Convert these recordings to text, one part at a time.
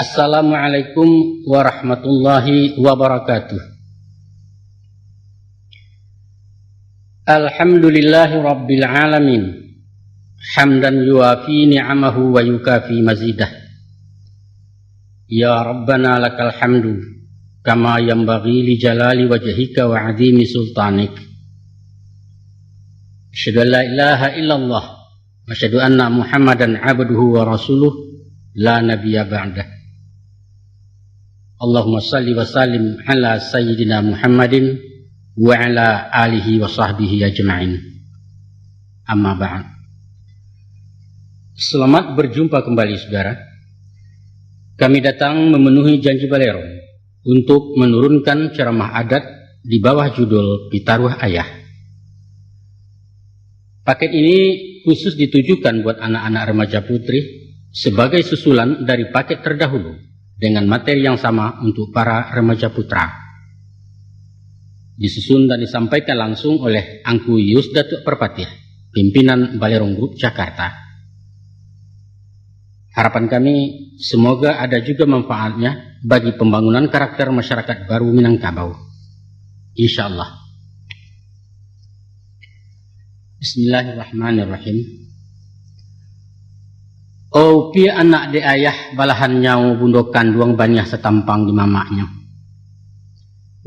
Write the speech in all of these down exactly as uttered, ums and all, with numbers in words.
Assalamualaikum warahmatullahi wabarakatuh. Alhamdulillahi rabbil alamin. Hamdan yuwafi ni'amahu wa yukafi mazidah. Ya Rabbana lakal hamdu, kama yanbaghi li jalali wajhika wa azimi sultanik. Asyhadu an la ilaha illallah, wa asyhadu anna Muhammadan abduhu wa rasuluh, la nabiyya ba'dah. Allahumma salli wa sallim ala sayyidina Muhammadin wa ala alihi wa sahbihi ajma'in. Amma ba'd. Selamat berjumpa kembali, saudara. Kami datang memenuhi janji Balerong untuk menurunkan ceramah adat di bawah judul Pitaruah Ayah. Paket ini khusus ditujukan buat anak-anak remaja putri sebagai susulan dari paket terdahulu dengan materi yang sama untuk para remaja putra. Disusun dan disampaikan langsung oleh Angku Yus Datuak Parpatiah, pimpinan Balerong Group Jakarta. Harapan kami, semoga ada juga manfaatnya bagi pembangunan karakter masyarakat baru Minangkabau. Insya Allah. Bismillahirrahmanirrahim. Oh, piak anak dek ayah, balahan nyawo bundo kanduang, baniah satampang di mamaknyo.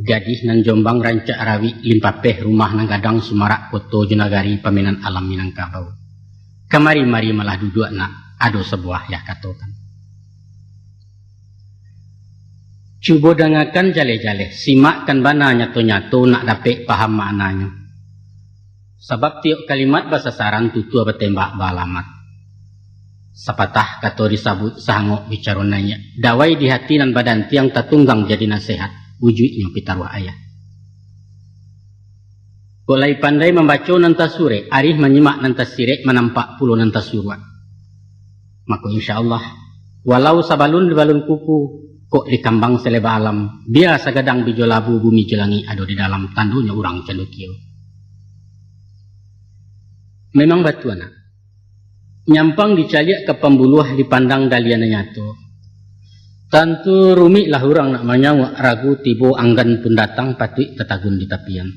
Gadih nan Jombang rancak rawik, limpapeh rumah nan gadang, sumarak koto jo nagari, pamenan alam Minangkabau. Kamari-mari malah duduak nak, ado sabuah yah katokan. Cubo dangakan jaleh-jaleh, simakkan bana nyato-nyato, nak dapek paham maknanyo. Sabab tiok kalimat basasaran, tutua batembak baalamat. Sapatah kato disabuik, sahangok bicaro naiak, dawai di hati nan badantiang, tatunggang jadi nasehat, wujuiknyo pitaruah ayah. Kok lai pandai mambaco nan tasurek, arih manyimak nan tasirek, manampak pulo nan tasuruak. Mako, insya Allah, walau sabalun-balun kuku, kok dikambang saleba alam, bia sagadang bijo labu, bumi jo langik ado di dalam, tandonyo urang candokio. Memang batua, nak. Nyampang dicaliak ka pambuluah, dipandang daliah nan nyato. Tantu rumiklah urang nak manyauak, ragu tibo anggan pun datang, patuik tatagun di tapian.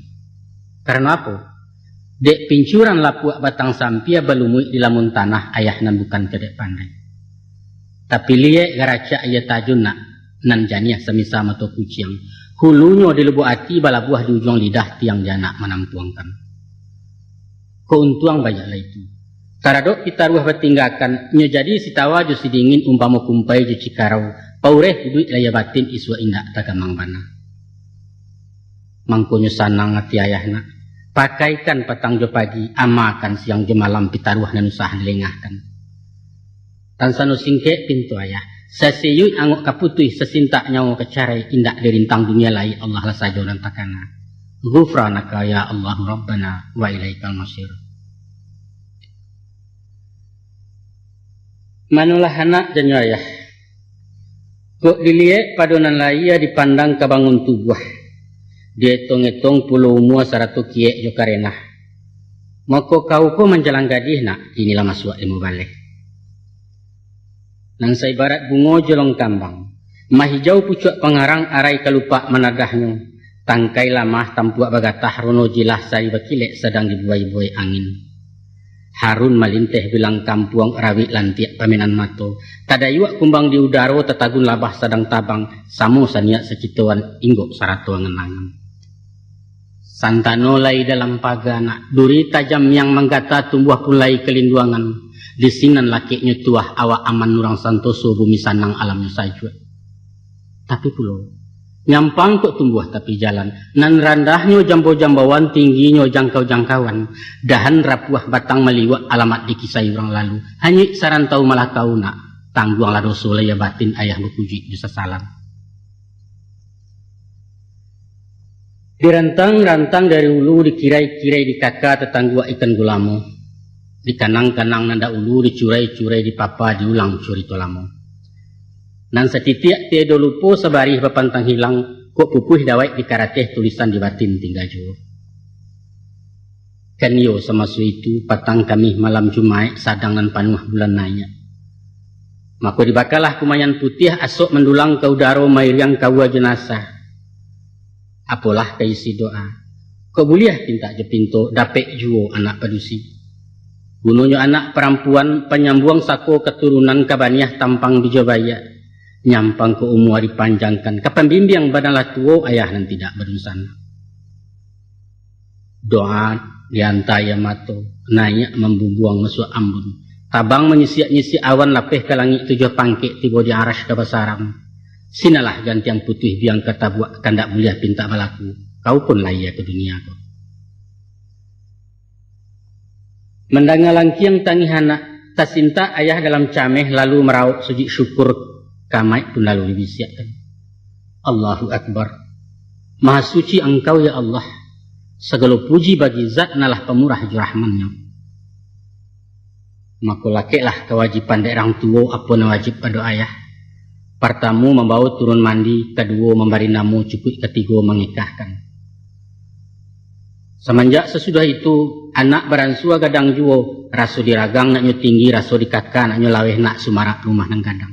Karano apo? Dek pincuran lapuak batang sampia, balumuik di lamun tanah, ayah nan bukan kedek pandai. Tapi liek garacak aia tajun nak, nan janiah samisa mato kuciang. Hulunyo di lubuak ati, balabuah di ujuang lidah, tiang janak manampuangkan. Ko untuang banyak lah itu. Taradok pitaruah batinggakan, nyo jadi sitawa jo sidingin, umpamo kumpai jo cikarau, paureh iduik lahia batin, isuak indak tagamang bana. Mangkonyo sanang ati ayah nak, pakaikan patang jo pagi, amakan siang jo malam, pitaruah nan usah dilengahkan. Tansano singkek pintu ayah, sasiyuik angok ka putuih, sasintak nyawo ka carai, indak dirintang dunia lai, Allah lah sajo nan takana. Ghufranaka ya Allahu Rabbana wa ilaikal masir. Manolah anak janyo ayah. Kok diliek pado nan lahia, dipandang ka bangun tubuah, dietong-etong pulo umua sarato kiek jo karenah. Mako kau ko manjalang gadih nak, kini lah masuak limo baleh. Nan saibarat bungo jolong kambang, mahijau pucuak pangarang, arai kalupak manadahnyo, tangkai lamah tampuak bagatah, rono jilah sari bakilek sadang dibuai-buai angin. Harun malinteh bilang kampuang, rawik lantiak pamenan mato, tadayuak kumbang di udaro, tatagun labah sadang tabang, samo saniat sakitoan inggok sarato angan-angan. Santano lai dalam paga nak, duri tajam yang manggata, tumbuah pun lai kalinduangan, di sinan lakeknyo tuah, awak aman urang santoso, bumi sanang alamnyo sajuak. Tapi pulo, nyampang kok tumbuah tapi jalan, nan randahnyo jambo-jambauan, tingginyo jangkau-jangkauan, dahan rapuah batang maliuak, alamat dikisai urang lalu, hanyuik sarantau malakau nak, tangguanglah doso lahia batin, ayah bakujuik jo sasalan. Dirantang-rantang dari ulu, dikirai-kirai di kaka, tatangguak ikan gulamo. Dikanang-kanang nan dahulu, dicurai-curai di papa, diulang curito lamo. Nan satitiak tiado lupo, sabarih bapantang hilang, kok pupuih dawek di karateh, tulisan di batin tingga juo. Kan iyo samaso itu, patang Kamih malam Jumaik, sadang nan panuah bulan naiak. Mako dibakalah kumayan putiah, asok mandulang ka udaro, mairiang kaua jo nasa. Apolah ka isi doa. Kok buliah pintak jo pinto, dapek juo anak padusi. Gunonyo anak parampuan, panyambuang sako katurunan, ka baniah tampang di jo baiak. Nyampang ka umua dipanjangkan, ka pambimbiang badan lah tuo, ayah nan tidak badunsanak. Doa dianta aia mato, naiak mambumbuang masuak ambun. Tabang manyisiak-nyisiak awan, lapeh ka langik tujuah pangkek, tibo di Arasy ka basarang. Sinalah gantiang putuih biang ka tabuak, kandak buliah pintak balaku, kau pun lahia ka dunia ko. Mandanga langkiang tangih anak, tasintak ayah dalam cameh, lalu marauk sujud syukur ka amaik pun lalu dibisiakkan. Allahu Akbar. Maha suci Angkau, ya Allah. Sagalo puji bagi Zat nan lah pamurah jo Rahman-Nyo. Mako, lakeklah kawajiban dek urang tuo apo nan wajib pado ayah. Partamo, mambawo turun mandi, kaduo, mambari namo, cukuik katigo, mangekahkan. Samanjak sasudah itu, anak baransua gadang juo, raso di ragang nak nyo tinggi, raso di kaka nak nyo laweh, nak sumarak rumah nan gadang.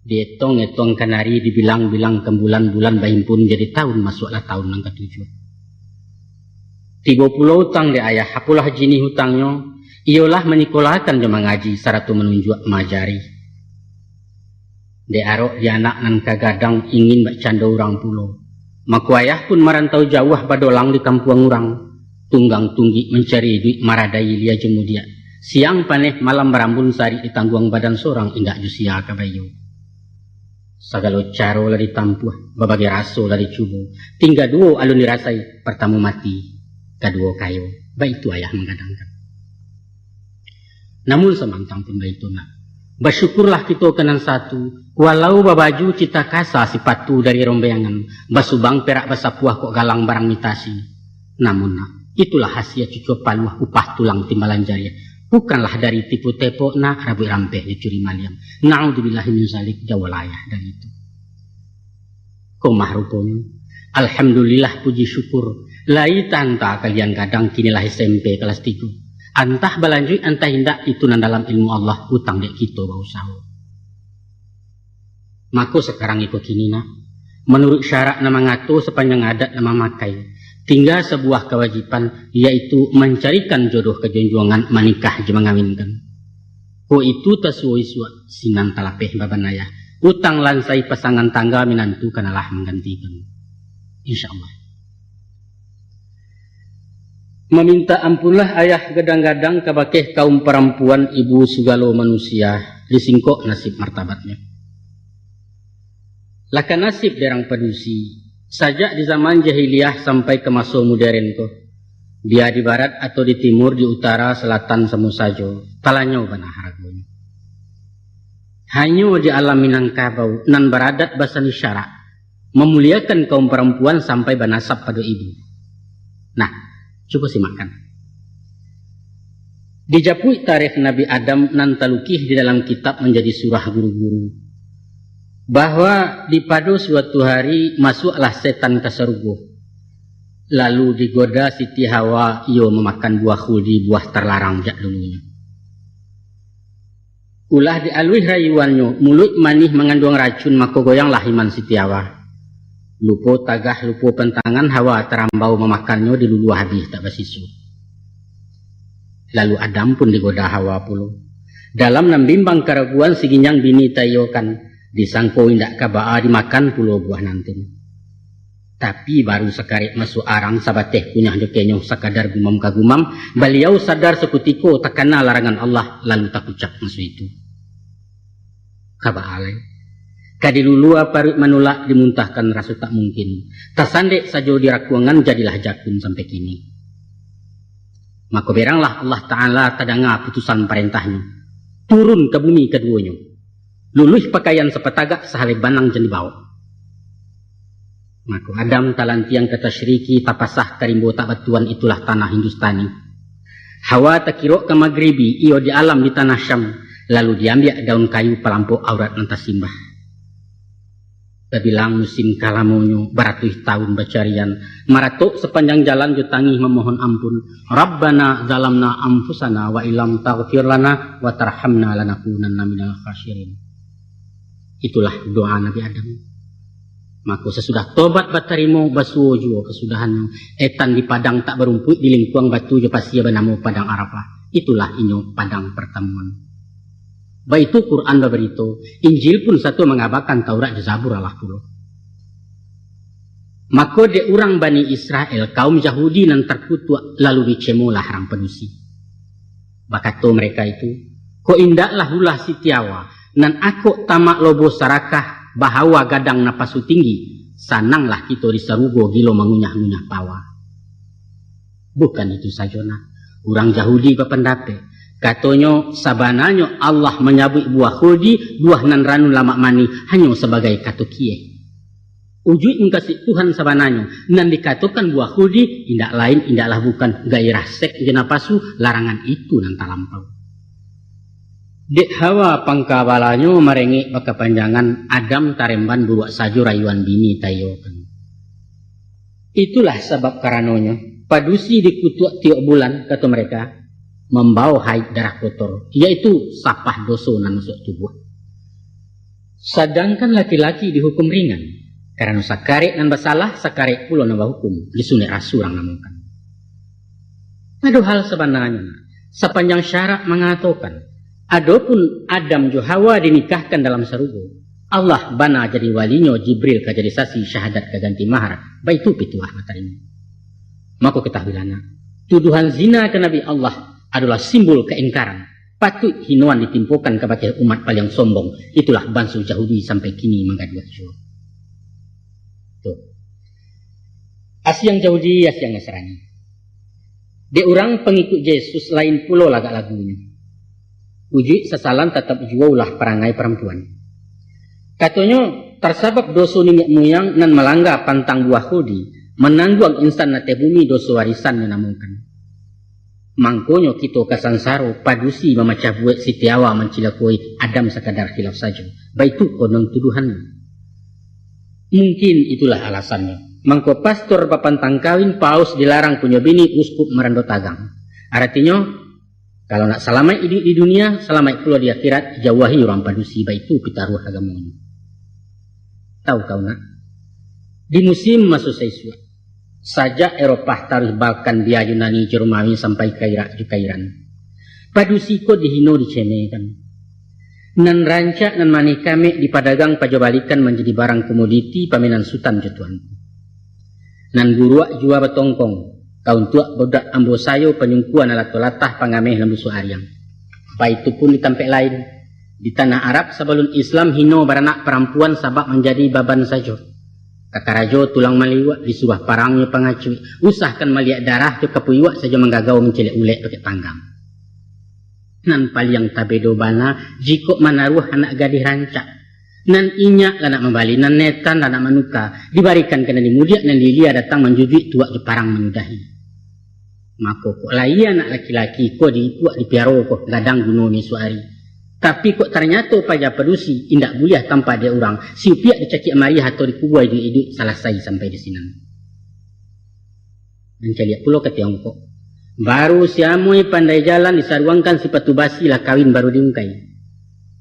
Dietong-etong kanari, dibilang-bilang kan bulan, bulan bahimpun jadi taun, masuaklah taun nan katujuah. Tibo pulo utang dek ayah, apolah jinih utangnyo, iyolah manyikolahakan jo mangaji, sarato manunjuak maajari. Dek arok di anak nan ka gadang, ingin bak cando urang pulo. Mako ayah pun marantau jauah, badolang di kampuang urang. Tunggang tunggik mancari iduik, maradai ilia jo mudiak. Siang paneh, malam barambun sarik, ditangguang badan sorang, indak jo sia ka baiyo. Sagalo caro lah ditampuah, babagai raso lah dicubo. Tingga duo alun dirasai, partamo mati, kaduo kayo. Baitu ayah manggadangkan. Namun samantang pun baitu, nak, basyukurlah kito ka nan satu, walau babaju cita kasa, sipatu dari rombeangan, basubang perak basapuah, kok galang barang mitasi. Namun, nak, itulah hasia cucua paluah, upah tulang timbalan jariah. Bukanlah dari tipu tepok, nak, rabuik rampeh dicuri maliang. Naudzubillahi min zalik, jauahlah ayah dari itu. Komah ruponyo. Alhamdulillah, puji syukur. Lai taanta kalian gadang, kini lah S M P kelas tigo. Antah balanjuik, antah indak, itu nan dalam ilmu Allah, utang dek kito bausaho. Mako sakarang iko kini, nak, manuruik syarak nan mangato, sapanjang adat nan mamakai, tingga sabuah kawajiban, yaitu mancarikan jodoh ka junjuangan, manikah jo mangawinkan. Ko itu tasuo isuak, sinan talapeh baban ayah. Utang lansai pasangan tangga, minantu kanalah manggantikan. Insya Allah. Mamintak ampunlah ayah gadang-gadang kabakeh kaum parampuan, ibu sagalo manusia, disingkok nasib martabatnyo. Lah ka nasib dek urang padusi, sajak di zaman jahiliah sampai ka maso moderen ko, bia di barat atau di timur, di utara, salatan, samo sajo, talanyau bana haragonyo. Hanyo di alam Minangkabau nan baradat basani syarak, mamuliakan kaum parampuan sampai banasab pado ibu. Nah, cubo simakkan. Dijapuik tarikh Nabi Adam nan talukih di dalam kitab manjadi surah guru-guru, bahwa di pado suatu hari masuaklah setan ka sarugo, lalu digoda Siti Hawa, iyo mamakan buah khuldi, buah tarlarang jak dulunyo. Ulah dialuih rayuannyo, muluik manih manganduang racun, mako goyanglah iman Siti Hawa. Lupo tagah, lupo pantangan, Hawa tarambau mamakannyo, diluluah abih tak basiso. Lalu Adam pun digoda Hawa pulo. Dalam nan bimbang karaguan, si ginjang bini taiyokan, disangko indak ka baa, dimakan pulo buah nan tu. Tapi baru sakarek masuak arang, sabateh kunyah jo kenyuh, sakadar gumam ka gumam, baliau sadar sakutiko takana larangan Allah, lalu takucak maso itu. Ka baa lai? Ka dilulua paruik manulak, dimuntahkan raso tak mungkin. Tasandek sajo di rakuangan, jadilah jakun sampai kini. Mako beranglah Allah Ta'ala, tadanga putusan parentah-Nyo. Turun ka bumi kaduonyo. Luluih pakaian sapatagak, sahalai banang jan dibawok. Mako Adam talantiang ka tasyriki, tapasah ka rimbo tak batuan, itulah tanah Hindustani. Hawa takirok ka magribi, iyo di alam di tanah Syam, lalu diambiak daun kayu palampok aurat nan tasimbah. Tabilang musim ka lamonyo, baratuih taun bacarian, maratok sapanjang jalan jo tangih mamohon ampun, "Rabbana zalamna anfusana wa illam taghfir lana wa tarhamna lanakunanna minal khasirin." Itulah doa Nabi Adam. Mako sasudah tobat batarimo, basuo juo kasudahannyo, etan di padang tak barumpuik, di lingkuang batu jo pasia banamo Padang Arafah. Itulah inyo Padang Partamuan. Baitu Quran babarito, Injil pun sato mangabakan Taurat jo Zabur alah pulo. Mako dek urang Bani Israel, kaum Yahudi nan tarkutuak, lalu dicemolah rang padusi. Bakato mereka itu, "Kok indaklah ulah sitiawa, nan akok tamak lobo sarakah, bahawa gadang napasu tinggi, sananglah kito di sarugo gilo mangunyah-ngunyah pawa." Bukan itu sajo nak, urang Yahudi bapandapek, katonyo, sabananyo Allah manyabuik buah khuldi, buah nan ranun lamak manih, hanyo sabagai kato kieh. Ujuik mukasuik Tuhan sabananyo, nan dikatokan buah khuldi, indak lain, indaklah bukan, gairah seks jo napasu, larangan itu nan talampau. Dek Hawa pangka balanyo marengek bakapanjangan, Adam taremban buruak sajo rayuan bini taiyokan. Itulah sabab karanonyo, padusi dikutuak tiok bulan, kato mereka, mambawo haid darah kotor, yaitu sapah doso nan masuak tubuah. Sadangkan laki-laki dihukum ringan, karano sakarek nan basalah, sakarek pulo nan bahukum, disunek rasu urang namokan. Ado hal sabananyo, sapanjang syarak mangatokan, adopun Adam jo Hawa dinikahkan dalam sarugo, Allah bana jadi walinyo, Jibril ka jadi sasi, syahadat ka ganti mahar, baitu pituah batarimo. Mako katahuilah nak, tuduhan zina ka Nabi Allah adolah simbol kaingkaran, patuik hinoan ditimpokan kabake umat paliang sombong, itulah banso Yahudi sampai kini manggaduah juo. Tu. Asiang Yahudi, asiang Nasrani. Dek urang pangikuik Yesus lain pulo lagak lagunyo. Ujuik sasalan tatap juo ulah parangai parampuan. Katonyo, tasabab doso niniak muyang nan malangga pantang buah khuldi, manangguang insan ateh bumi doso warisan nan namokan. Mangkonyo kito ka sansaro, padusi mamacah buek, sitiawa mancilakoi, Adam sakadar khilaf sajo. Baitu konon tuduhannyo. Mungkin itulah alasannyo. Mangko pastor bapantang kawin, paus dilarang punyo bini, uskup marando tagang. Aratinyo, kalau nak salamaik iduik di dunia, salamaik pulo di akhirat, jauahi urang padusi, baitu pitaruah agamonyo. Tahu kau nak? Di musim maso saisuak, sajak Eropah taruih Balkan, bia Yunani jo Romawi sampai ka Irak jo ka Iran, padusi ko dihino dicemekan. Nan rancak nan manih kamek dipadagang pajobalikan manjadi barang komoditi pamenan sutan jo tuanku. Nan buruak jua batongkong, ka untuak budak ambo sayo panyungkua nan lato latah pangameh nan busuak ariang. Baitu pun di tampek lain, di tanah Arab sabalun Islam hino baranak parampuan sabab manjadi baban sajo. Kakarajo tulang maliuak, disuruah parangnyo pangacuik, usahkan maliek darah jo kapuyuak sajo manggagau mancilek ulek pakek panggang. Nan paliang tabedo bana, jikok manaruah anak gadih rancak. Nan inyak lah nak mambali, nan netan lah nak manuka, dibarikan ka nan di mudiak, nan di ilia datang manjujuik tuak jo parang manyudahi. Mako, kok lai anak laki-laki ko diipuak dipiaro ko gadang gunonyo isuak ari. Tapi kok tarnyato paja padusi, indak buliah tampak dek urang, siupiak dicakiak mariah atau dikubua iduik-iduik salasai sampai di sinan. Mancaliak pulo ka Tiongkok. Baru si Amoi pandai jalan disaruangkan sipatu basi lah kawin baru diungkai.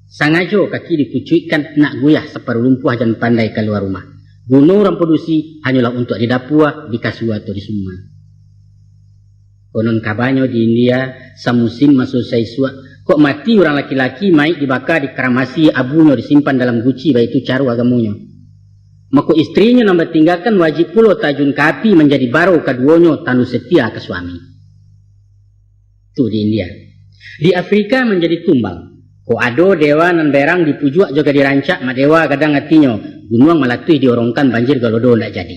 Sangajo kaki dikucuikkan nak guyah saparuh lumpuah jan pandai kalua rumah. Guno urang padusi hanyolah untuak di dapua, di kasua atau di sumua. Konon kabanyo di India, samusim maso saisuak, kok mati urang laki-laki, maik dibaka, dikaramasi, abunyo disimpan dalam guci, baitu caro agamonyo. Mako istrinyo nan batinggakan wajib pulo tajun ka api manjadi baro kaduonyo tandu setia ka suami. Tu di India. Di Afrika manjadi tumbal. Kok ado dewa nan berang dipujuak jo gadih rancak, mak dewa gadang atinyo, gunuang malatuih diorongkan, banjir galodo ndak jadi.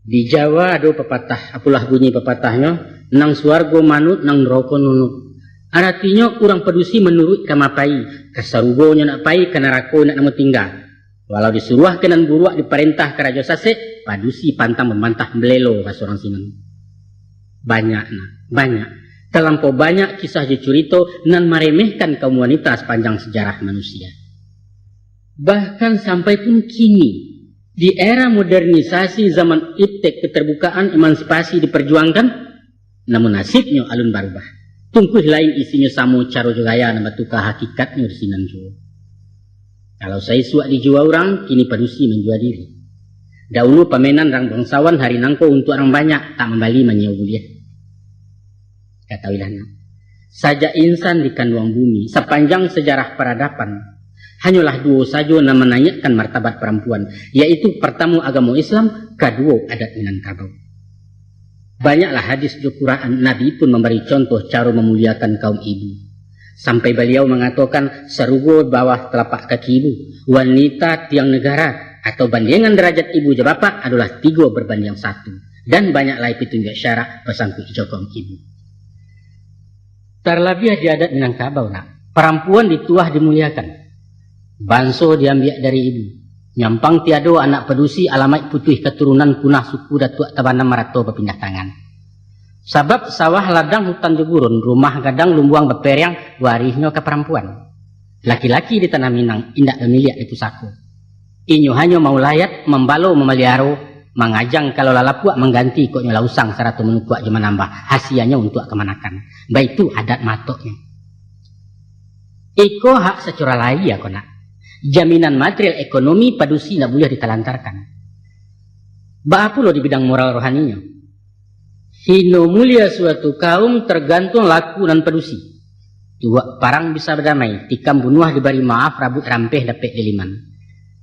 Di Jawa ado papatah, apolah bunyi papatahnyo, nang suargo manut, nang naroko nunuk. Aratinyo urang padusi manuruik ka ma pai, ka sarugonyo nak pai, ka narako nak namo tingga. Walau disuruah ka nan buruak, diparentah karajo sasek, padusi pantang bambantah, balelo, kato urang sinan. Banyak, nak, banyak. Talampau banyak kisah jo curito nan maremehkan kaum wanita sapanjang sajarah manusia. Bahkan sampai pun kini, di era modernisasi zaman iptek, keterbukaan, emansipasi diperjuangkan, namun nasibnyo alun barubah. Tungkuih lain isinyo samo, caro jo gaya nan batuka, hakikatnyo di sinan juo. Kalau saisuak dijua urang, kini padusi manjua diri. Daulu pamenan rang bangsawan, hari nangko untuak rang banyak, tak mambali manyiewa buliah. Katahuilah, nak, sajak insan dikanduang bumi, sapanjang sajarah paradaban, hanyolah duo sajo nan manaiakkan martabat parampuan, yaitu partamo agamo Islam, kaduo adat Minangkabau. Banyaklah hadis jo Quran, Nabi pun mambari contoh caro mamuliakan kaum ibu. Sampai Baliau mangatokan, "Sarugo bawah talapak kaki ibu, wanita tiang negara, atau bandiangan darajat ibu jo bapak adolah tigo barbandiang satu." Dan banyak lai pitunjuak syara basangkuik jo kaum ibu. Talabiah di adat Minangkabau, nak, parampuan dituah dimuliakan. Banso diambiak dari ibu. Nyampang tiado anak padusi, alamaik putuih katurunan, punah suku, datuak tabanam, marato bapindah tangan. Sabab sawah, ladang, hutan jo gurun, rumah gadang, lumbuang baperiang, warihnyo ka parampuan. Laki-laki di tanah Minang indak bamiliak di pusako. Inyo hanyo maulayat, mambalo, mamaliaro, mangajang kalau lah lapuak, mangganti kok nyo lah usang, sarato manukuak jo manambah, hasianyo untuak kamanakan. Baitu adat matoknyo. Iko hak sacurah lahia ko, nak. Jaminan material ekonomi padusi ndak buliah ditalantarkan. Baa pulo di bidang moral rohaninyo? Hino mulia suatu kaum targantuang laku nan padusi. Tuwak parang bisa badamai, tikam bunuah dibari maaf, rabuik rampeh dapek diliman.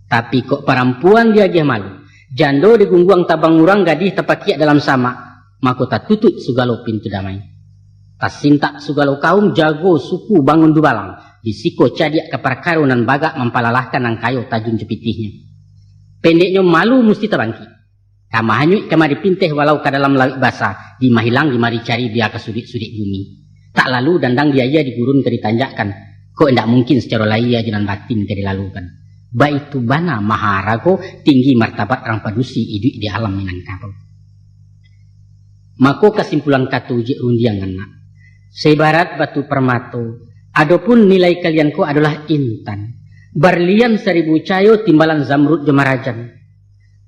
Tapi kok parampuan diagiah malu, jando digungguang tabang urang, gadih tapakiak dalam samak, mako tatutuik sugalo pintu damai. Tasintak sugalo kaum, jago suku bangun dubalang, di siko cadiak ka parkaro nan bagak, mampalalahkan nan kayo tajun jo pitihnyo. Pendeknyo, malu musti tabangkik. Ka mahanyuik, ka madipinteh, walau ka dalam lauik basa, di mahilang, di maricari, bia ka suduik-suduik bumi. Tak lalu dandang di aia, di gurun ka ditanjakkan, kok indak mungkin sacaro lahia jo nan batin ka dilalukan. Baitu bana maharago, tinggi martabat rang padusi iduik di alam Minangkabau. Mako kasimpulan kato ujuik rundiang, nak, saibarat batu parmato, adopun nilai kalian ko adolah intan, barlian saribu cayo, timbalan zamrud jo marajan.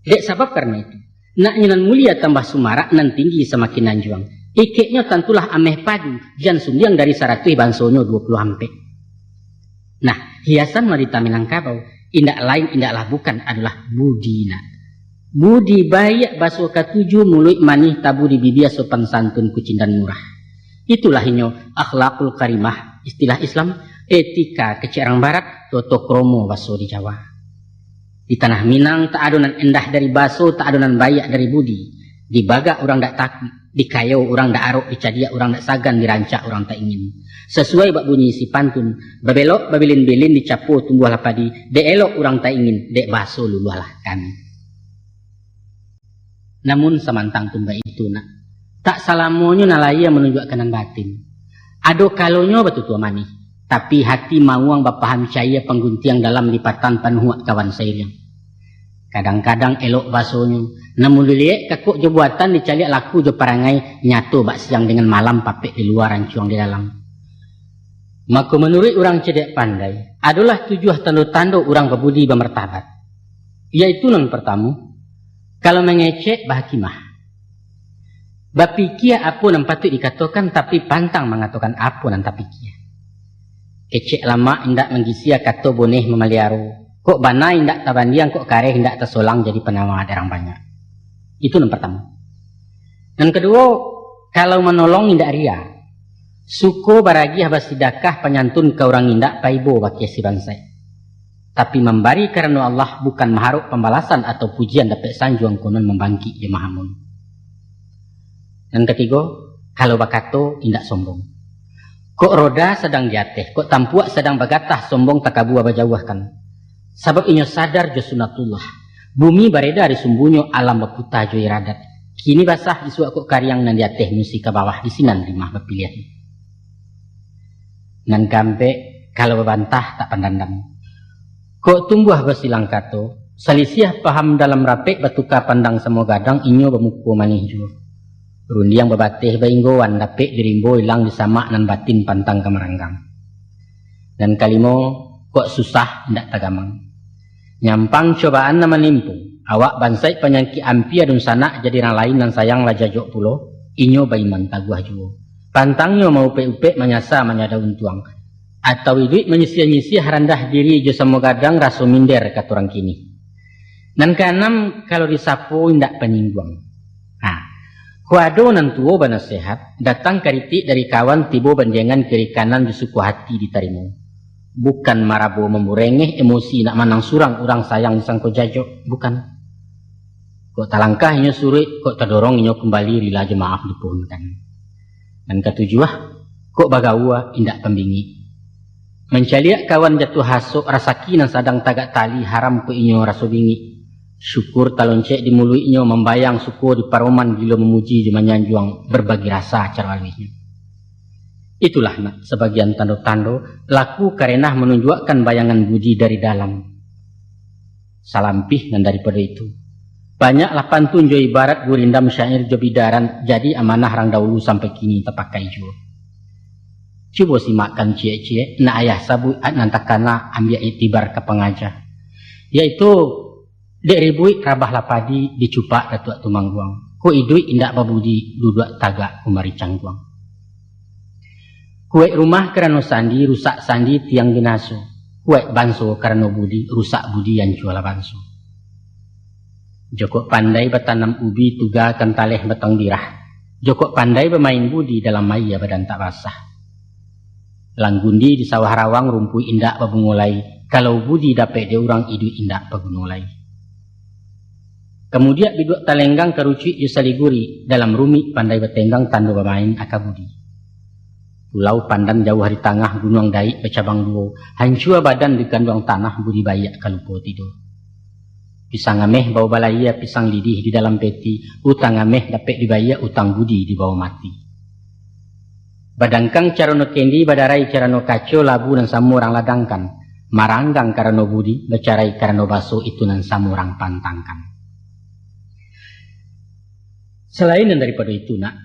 Dek sabab karano itu, nak nyo nan mulia tambah sumarak, nan tinggi samakin anjuang. Ikeknyo tantulah ameh padu, jan sundiang dari saratuih, bansonyo duo puluah ampek. Nah, hiasan wanita Minangkabau indak lain, indaklah bukan, adolah budi, nak. Budi baiak, baso katuju, muluik manih, tabu di bibia, sopan santun, kucindan murah. Itulah inyo akhlakul karimah, istilah Islam, etika kecek rang Barat, toto kromo baso di Jawa. Di tanah Minang tak ado nan endah dari baso, tak ado nan baiak dari budi. Dibagak urang dak takuik, dikayo urang dak arok, dicadiak urang dak sagan, dirancak urang tak ingin. Sasuai bak bunyi isi pantun, babelok babilin-bilin, dicapo tumbuahlah padi, dek elok urang tak ingin, dek baso luluahlah kami. Namun samantang pun baitu, nak, tak salamonyo nan lahia manunjuakkan nan batin. Ado kalonyo batutua manih, tapi hati mauang bapaham caia, pangguntiang dalam lipatan panuhuak kawan sairiang. Kadang-kadang elok basonyo, namun diliek kakok jo buatan, dicaliak laku jo parangai, nyato bak siang dengan malam, papek di lua, rancuang di dalam. Mako manuruik urang cadiak pandai, adolah tujuah tando-tando urang babudi bamartabat. Yaitu nan partamo, kalau mangecek, bahakimah. Bapikia apo nan patuik dikatokan, tapi pantang mangatokan apo nan tapikia. Kecek lamak indak manggisia, kato boneh mamaliaro. Kok bana indak tabandiang, kok kareh indak tasolang, jadi panawa dek urang banyak. Itu nan partamo. Nan kaduo, kalau manolong indak ria. Suko baragiah basidakah, panyantun ka urang indak, paibo bakeh si bansaik. Tapi mambari karano Allah, bukan maharok pambalasan atau pujian, dapek sanjuang konon, mambangkik jo mahamun. Nan katigo, kalau bakato indak sombong. Kok roda sadang di ateh, kok tampuak sadang bagatah, sombong takabua bajauahkan. Sabab inyo sadar jo sunatullah. Bumi bareda di sumbunyo, alam baputa jo iradat. Kini basah, isuak kok kariang, nan di ateh musti ka bawah, di sinan rimah bapiliah. Nan kaampek, kalau babantah tak pandandam. Kok tumbuah basilang kato, salisiah paham dalam rapek, batuka pandang samo gadang, inyo bamuko manih juo. Rundiang babateh bainggoan, dapek di rimbo, ilang di samak, nan batin pantang ka maranggang. Nan kalimo, kok susah indak tagamang. Nyampang cobaan nan manimpo, awak bansaik panyakik ampia, dunsanak jadi rang lain, nan sayang lah jajok pulo, inyo baiman taguah juo. Pantangnyo maupek-upek, manyasa manyada untuang. Atau iduik manyisiah-nyisiah, randah diri jo samo gadang, raso minder kato urang kini. Nan kaanam, kalau disapo indak panyingguang. Nah, kok ado nan tuo banasehat, datang karitik dari kawan, tibo bandiangan kiri kanan, jo suko hati ditarimo. Bukan marabo mamburengeh, emosi nak manang surang, urang sayang disangko jajok, bukan. Kok talangkah inyo suruik, kok tadorong inyo kumbali, rila jo maaf dipohonkan. Nan katujuah, kok bagaua indak pambingik. Mancaliak kawan jatuah hasok, rasaki nan sadang tagak tali, haram kok inyo raso bingik. Syukur taloncek di muluiknyo, mambayang suko di paroman, gilo mamuji jo manyanjuang, berbagi rasa caro aluihnyo. Itulah nak sabagian tando-tando, laku karenah manunjuakkan bayangan budi dari dalam. Salampih nan daripado itu, banyaklah pantun jo ibarat, gurindam syair jo bidaran, jadi amanah rang daulu, sampai kini tapakai juo. Cubo simakkan ciek-ciek, nak ayah sabuik, nan takana, ambiak iktibar ka pangaja, yaitu, dek ribuik rabahlah padi, dicupak Datuak Tumangguang. Kok iduik indak babudi, duduak tagak kumari cangguang. Kuaik rumah karano sandi, rusak sandi tiang binaso. Kuaik banso karano budi, rusak budi ancualah banso. Jokok pandai batanam ubi, tuga kan taleh batang birah. Jokok pandai bamain budi, dalam aia badan tak basah. Langgundi di sawah rawang, rumpuik indak babungo lai. Kalau budi dapek dek urang, iduik indak baguno lai. Kamudiak biduak talenggang, karucuik jo saliguri, dalam rumik pandai batenggang, tando bamain aka budi. Pulau Pandan jauah di tangah, gunuang Daik bacabang duo, hancua badan diganduang tanah, budi baiak ka lupo tido. Pisang ameh bao balayia, pisang lidih di dalam peti, utang ameh dapek dibayia, utang budi dibawa mati. Badangkang carano kendi, badarai carano kaco, labu nan samo rang ladangkan, maranggang karano budi, bacarai karano baso, itu nan samo rang pantangkan. Salain nan daripado itu, nak,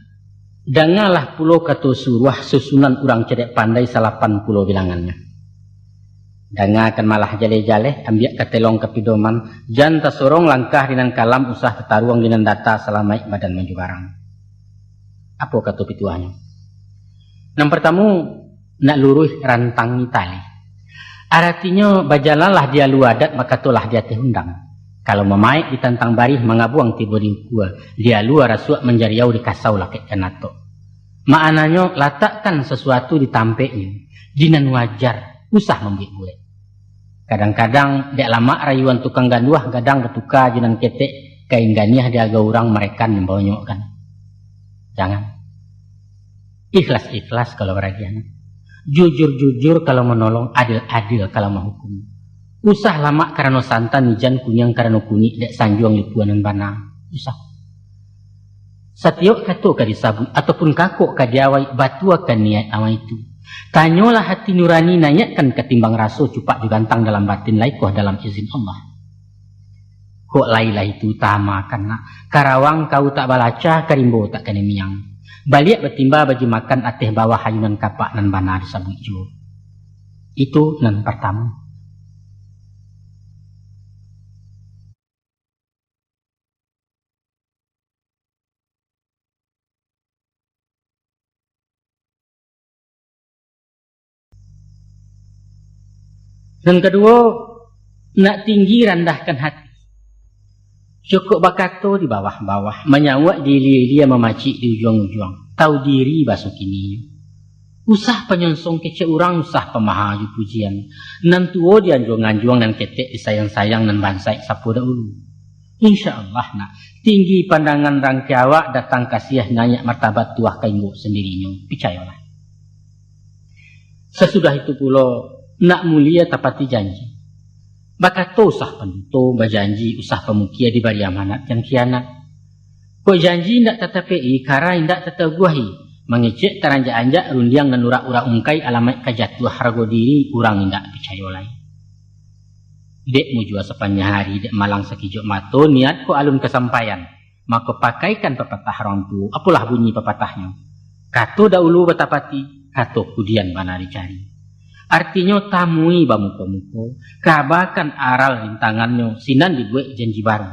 dangalah pulo kato suruah, susunan urang cadiak pandai, salapan pulo bilangannyo. Dangakan malah jaleh-jaleh, ambiak katelong ka pidoman, jan tasorong langkah di nan kalam, usah tataruang di nan data, salamaik badan manjubarang. Apo kato pituahnyo? Nan partamu, nak luruih rantangi tali. Aratinyo, bajalanlah di alua adat, bakatolah di ateh undang. Kalau mamaek ditantang barih, mangabuang tibo di ukua, di alua rasuak manjariau, di kasau lakek kanatok. Maknanyo, latakkan sasuatu di tampeknyo, di nan wajar, usah mambuek-buek. Kadang-kadang, dek lamak rayuan tukang ganduah, gadang batuka jo nan ketek, kain ganiah di agau urang, marekan mambonyokkan. Jangan. Ikhlas-ikhlas kalau baragiah, nak. Jujur-jujur kalau manolong, adil-adil kalau mahukum. Usah lamak karano santan, ijan kuniang karano kunik, dek sanjuang lipua nan bana. Usah. Satiok kato ka disabuik, ataupun kakok ka diawai, batuakan niaik awai tu. Tanyolah hati nurani, naiakkan katimbang raso, cupak jo gantang dalam batin, laikoh dalam izin Allah. Kok lai-lai tu utamakan, nak. Karawang kau tak balacah, karimbo tak kanai miang. Baliak batimba bajimakan, ateh bawah ayunan kapak, nan bana disabuik juo. Itu nan partamo. Nan kaduo, nak tinggi randahkan hati. Cukuik bakato di bawah-bawah, manyauak di ilia-ilia, mamacik di ujuang-ujuang. Tau diri baso kini. Usah panyonsong kecek urang, usah pamaha jo pujian. Nan tuo dianjuang-anjuang, nan ketek disayang-sayang, nan bansaik sapo dahulu. Insya Allah, nak, tinggi pandangan rangke awak, datang kasiah naiak martabat, tuah ka inggok sandirinyo. Picayolah. Sasudah itu pulo, nak mulia tapati janji. Bakato usah panduto, bajanji usah pamukia, dibari amanat jan khianat. Kok janji indak tatapek-i, kara indak tataguahi, mangecek taranjak-anjak, rundiang nan urak-urak ungkai, alamaik ka jatuah harago diri, urang indak picayo lai. Dek mujua sapanjang hari, dek malang sakijok mato, niat ko alun kasampaian. Mako pakaikan papatah urang tuo, apolah bunyi papatahnyo. Kato daulu batapati, kato kudian bana dicari. Artinyo tamui bamuko-muko, kabakan aral rintangannyo, sinan dibuek janji baru.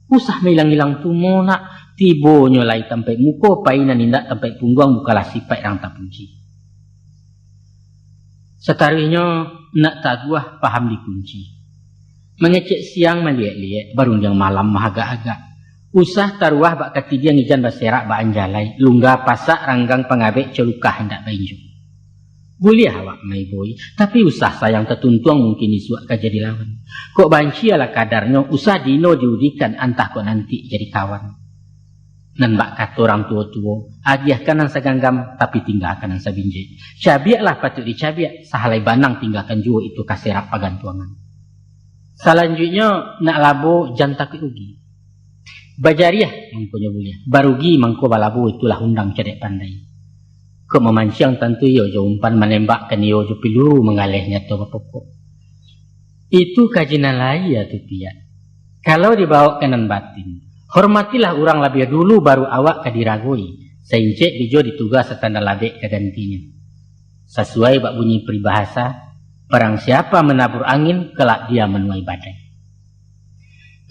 Usah mailang-ilang tumo nak, tibonyo lai tampaik muko, pai nan indak tampaik pungguang, bukanlah sipaik rang tapuji. Sataruihnyo, nak taguah paham dikunci. Mangecek siang maliek-liek, barundiang malam mahagak-agak. Usah taruah bak katidiang ijan baserak bak anjalai, lungga pasak ranggang pangabek colukah indak bainjua. Buliah awak maiboi, tapi usah sayang tatuntuang mungkin isuak ka jadi lawan. Kok banci alah kadarnyo, usah dino diudikan antah kok nanti jadi kawan. Nan bak kato urang tuo-tuo, agiahkan nan saganggam, tapi tinggakan nan sabinjek. Cabiaklah patuik dicabiak, sahalai banang tinggakan juo itu kaserak pagantuangan. Salanjuiknyo, nak labo jan takuik rugi. Bajariah mangkonyo buliah, barugi mangko balabo, itulah undang cadiak pandai. Kok mamanciang tantu iyo jo umpan, manembak kan iyo jo piluru, manggaleh nyato bapokok. Itu kaji nan lahia tu piak. Kalau dibaok ka nan batin, hormatilah urang labiah dulu, baru awak ka diragoi. Saincek bijo dituga, satanda labek ka gantinyo. Sasuai bak bunyi paribahasa, barang siapa manabur angin, kelak dia manuai badai.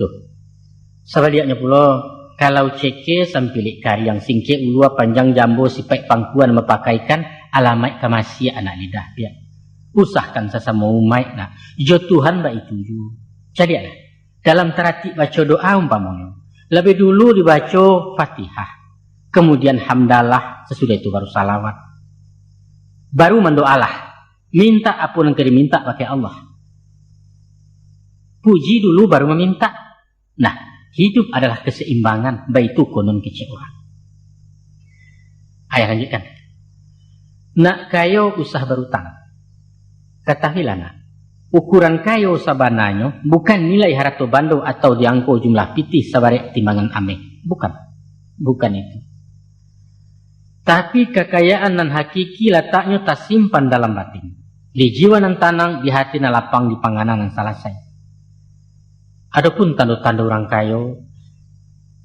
Tuh. Sabaliaknyo pulo, kalau ceke sampilik kariang, singkek ulua panjang jambo, sipaik pangkuan mapakaikan, alamaik ka masiak anak lidah piak. Usahkan sasamo umaik nak, jo Tuhan baitu juo. Caliaklah, dalam taratik baco doa umpamonyo, labiah dulu dibaco Fatihah, kamudian hamdalah, sasudah itu baru salawat. Baru mandoalah, mintak apo nan ka dimintak bakeh Allah. Puji dulu baru mamintak. Nah, hidup adalah kasaimbangan, baitu konon kecek urang. Ayah lanjutkan. Nak kayo usah barutang. Katahuilah nak, ukuran kayo sabananyo bukan nilai harato bando atau di angko jumlah pitih sabarek timbangan ameh. Bukan. Bukan itu. Tapi kakayaan nan hakiki lataknyo tasimpan dalam batin, di jiwa nan tanang, di hati nan lapang, di panganan nan salasai. Adopun tando-tando urang kayo,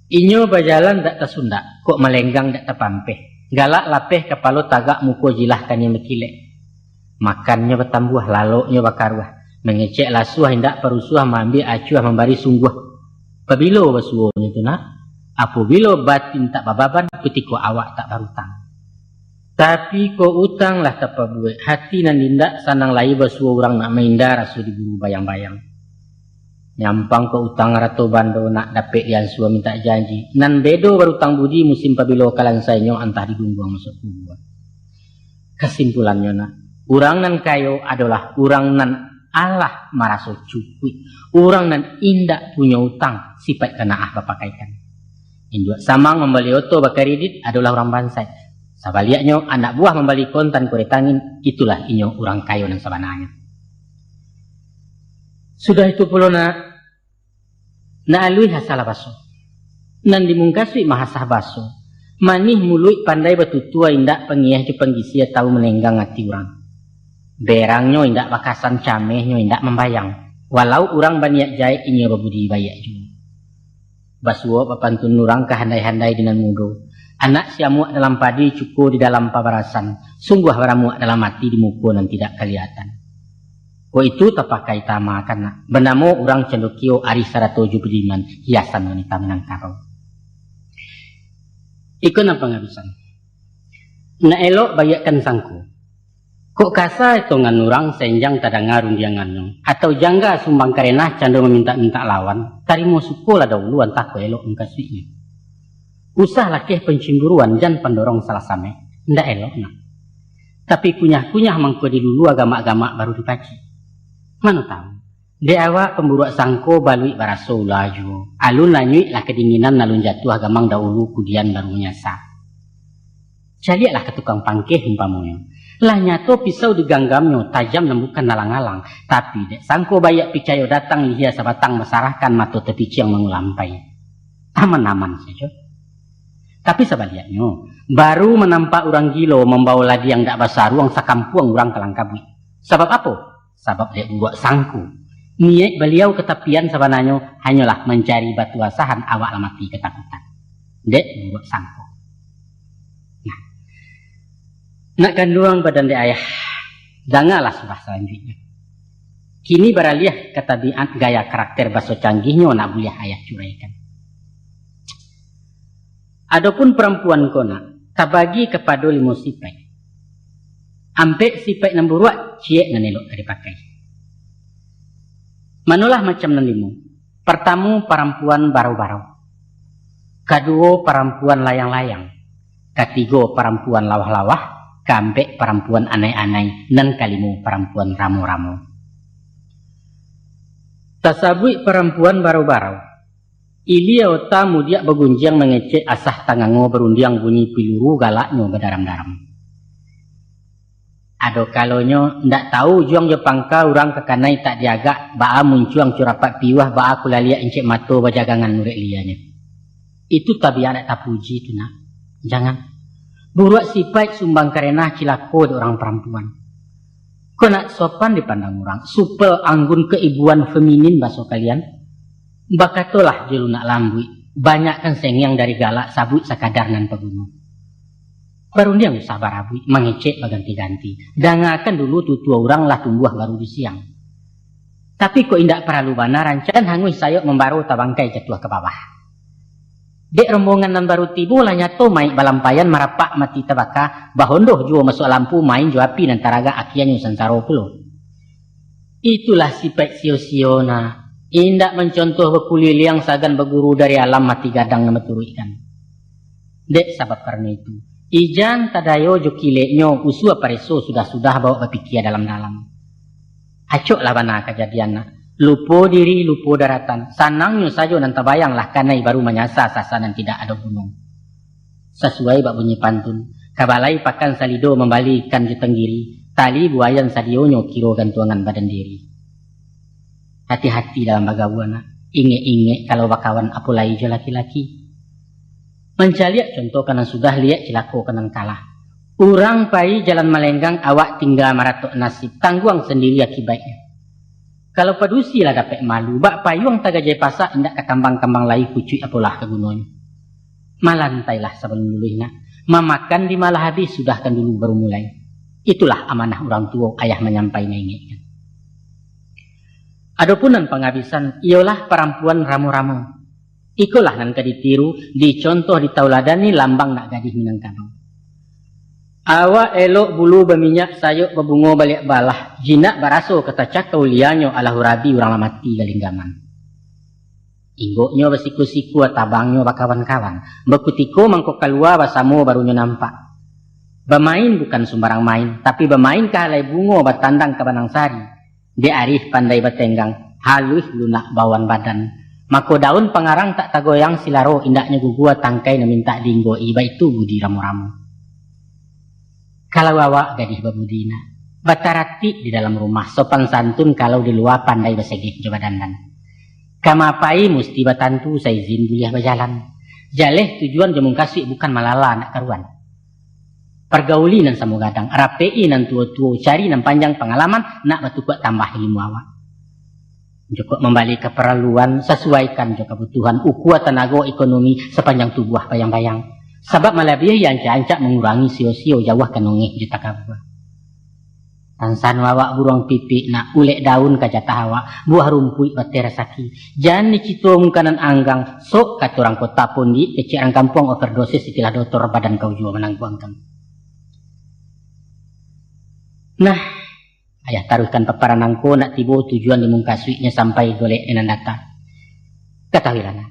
inyo bajalan dak tasundak, kok malenggang dak tapampeh, galak lapeh kapalo tagak, muko jilah kaniang bakilek. Makannyo batambuah, laloknyo bakaruah, mangecek lasuah indak parusuah, maambiak acuah mambari sungguah. Pabilo basuonyo tu nak? Apabilo batin tak bababan, kutiko awak tak barutang. Tapi kok utang lah tapabuek, hati nan indak sanang lai basuo urang nak mainda raso diburu bayang-bayang. Nyampang kok utang harato bando nak dapek diansua mintak janji, nan bedo barutang budi musim pabilo ka lansainyo antah digungguang masuak kubua. Kasimpulannyo nak, urang nan kayo adolah urang nan alah maraso cukuik, urang nan indak punyo utang, sipaik kanaah bapakaikan. Induak samang mambali oto bakaridit adolah urang bansaik. Sabaliaknyo, anak buah mambali kontan kuretangin, itulah inyo urang kayo nan sabananyo. Sudah itu pulo nak, nak aluih asalah baso. Nan dimungkasuik mahasah baso, manih muluik pandai batutua, indak pangiah jo panggisia tahu manenggang ati urang. Berangnyo indak bakasan, camehnyo indak mambayang. Walau urang baniat jaik, inyo babudi baiak juo. Basuo bapantun urang ka handai-handai di nan mudo. Anak siamuak dalam padi, cuko di dalam pabarasan. Sungguah baramuak dalam ati, di muko nan tidak kalihatan. Kok itu tapakai tamakan nak, banamo urang Candokio, arih sarato jo budiman, hiasan wanita Minangkabau. Iko nan pangabisan. Nak elok baiakkan sangko. Kok kasa etongan urang, saenjang tadanga rundiangannyo, atau jangga sumbang karenah cando mamintak-mintak lawan, tarimo sukolah daulu antah kok elok mukasuiknyo. Usah lakeh pancimburuan, jan pandorong salah sameh, ndak elok nak. Tapi kunyah-kunyah mangko dilulua, gamak-gamak baru dipacik. Mano tahu, dek awak pamburuak sangko baluik baraso ula juo. Alun lanyuik lah kadinginan, alun jatuah gamang daulu, kudian baru manyasa. Caliaklah ka tukang pangkeh umpamonyo. Lah nyato pisau diganggamnyo, tajam nan bukan alang-alang. Tapi dek sangko baiak picayo datang, lihia sabatang basarahkan, mato tapiciang mangulampai. Aman-aman sajo. Tapi sabaliaknyo, baru manampak urang gilo mambao ladiang dak basaruang, sakampuang urang kalangkabuik. Sabab apo? Sabab dek buruak sangko. Niaik baliau ka tapian sabananyo hanyolah mancari batuasahan awak lah mati katakutan. Dek buruak sangko. Nah, nak kanduang badan dek ayah, dangalah surah salanjuiknyo. Kini baraliah ka tabiat gaya karakter baso canggihnyo nak buliah ayah curaikan. Adopun parampuan ko nak tabagi kapado limo sipaik. Ampek sipaik nan buruak, ciek nan elok ka dipakai. Manolah macam nan limo? Partamo, parampuan barau-barau. Kaduo, parampuan layang-layang. Katigo, parampuan lawah-lawah. Kaampek, parampuan anai-anai. Nan kalimo, parampuan ramo-ramo. Tasabuik parampuan barau-barau. Ilia ota mudiak bagunjiang mangecek, asah tangango barundiang bunyi piluru galaknyo badaram-daram. Ado kalonyo, ndak tahu ujuang jo pangka urang ka kanai tak diagak, baa muncuang curapak piuah, baa kulaliak incek mato bajagangan urek lianyo. Itu tabiat dak tapuji tu nak. Jangan. Buruak sipaik sumbang karenah cilako dek urang parampuan. Kok nak sopan dipandang urang, supel anggun keibuan feminin baso kalian. Bakatolah jo lunak lambuik, banyakkan sengiang dari galak, sabuik sakadar nan paguno. Barundiang usah barabuik, mangecek baganti-ganti. Dangakan dulu tutua urang lah tumbuah baru di siang. Tapi kok indak paralu bana, rancak hanguih sayok mambaro tabangkai jatuah ka bawah. Dek rombongan nan baru tibo lah nyato maik balampaian, marapak mati tabaka, bahondoh juo masuak lampu, main jo api nan taragak, akianyo sansaro pulo. Itulah sipaik sio-sio nak, indak mancontoh bakuliliang sagan baguru dari alam mati gadang nan baturuikkan. Dek sabab karano itu, ijan tadayo jo kileknyo, usua pareso sudah-sudah bawok bapikia dalam-dalam. Acoklah bana kajadian nak. Lupo diri, lupo daratan. Sanangnyo sajo nan tabayang lah kanai baru manyasa sasa nan tidak ado guno. Sasuai bak bunyi pantun, ka balai pakan salido mambali ikan jo tanggiri, tali buayan sadionyo kiro gantuangan badan diri. Hati-hati dalam bagaua nak. Ingek-ingek kalau bakawan apo lai jo laki-laki. Mancaliak contoh ka nan sudah, liek cilako ka nan kalah. Urang pai jalan malenggang, awak tingga maratok nasib, tangguang sandiri akibaiknyo. Kalau padusi lah dapek malu, bak payuang tagajai pasak, indak ka kambang-kambang lai kucuik, apolah ka gunonyo. Malantailah sabalun luluih nak, mamakan di malah habih, sudahkan dulu baru mulai. Itulah amanah urang tuo, ayah manyampai maingekkan. Adopun nan pangabisan, iyolah parampuan ramo-ramo. Ikolah nan ka ditiru, dicontoh, ditauladani lambang nak gadih Minangkabau. Awak elok bulu baminyak, sayok babungo baliak balah, jinak baraso ka tacakau lianyo, alah urabi urang lah mati galinggaman. Inggoknyo basiku-siku, tabangnyo bakawan-kawan, bakutiko mangko kalua, basamo barunyo nampak. Bamain bukan sumbarang main, tapi bamain ka halai bungo, batandang ka banang sari. Dek arih pandai batenggang, haluih lunak bauan badan. Mako daun pangarang tak tagoyang, silaro indaknyo gugua, tangkai nan mintak diinggoki, baitu budi ramo-ramo. Kalau awak gadih babudi nak, bataratik di dalam rumah, sopan santun kalau di lua, pandai basegeh jo badandan. Ka ma pai musti batantu, saizin buliah bajalan. Jaleh tujuan jo mungkasuik, bukan malala nak karuan. Pargauli nan samo gadang, rapeki nan tuo-tuo, cari nan panjang pangalaman, nak batukuak tambah ilmu awak. Jokok mambali kaparaluan, sasuaikan jo kabutuhan, ukua tanago ekonomi sapanjang tubuah bayang-bayang. Sabab malabiahi ancak-ancak, mangurangi sio-sio, jauahkan ongeh jo takabua. Tansano awak buruang pipik nak, ulek daun ka jatah awak, buah rumpuik bateh rasaki. Jan dicito mungkanan anggang, sok kato urang kota pondik, kecek urang kampuang overdosis, istilah dotor badan kau juo manangguangkan. Nah, ayah taruihkan paparan nangko, nak tibo tujuan di mungkasuiknyo, sampai golek nan data. Katahuilah nah,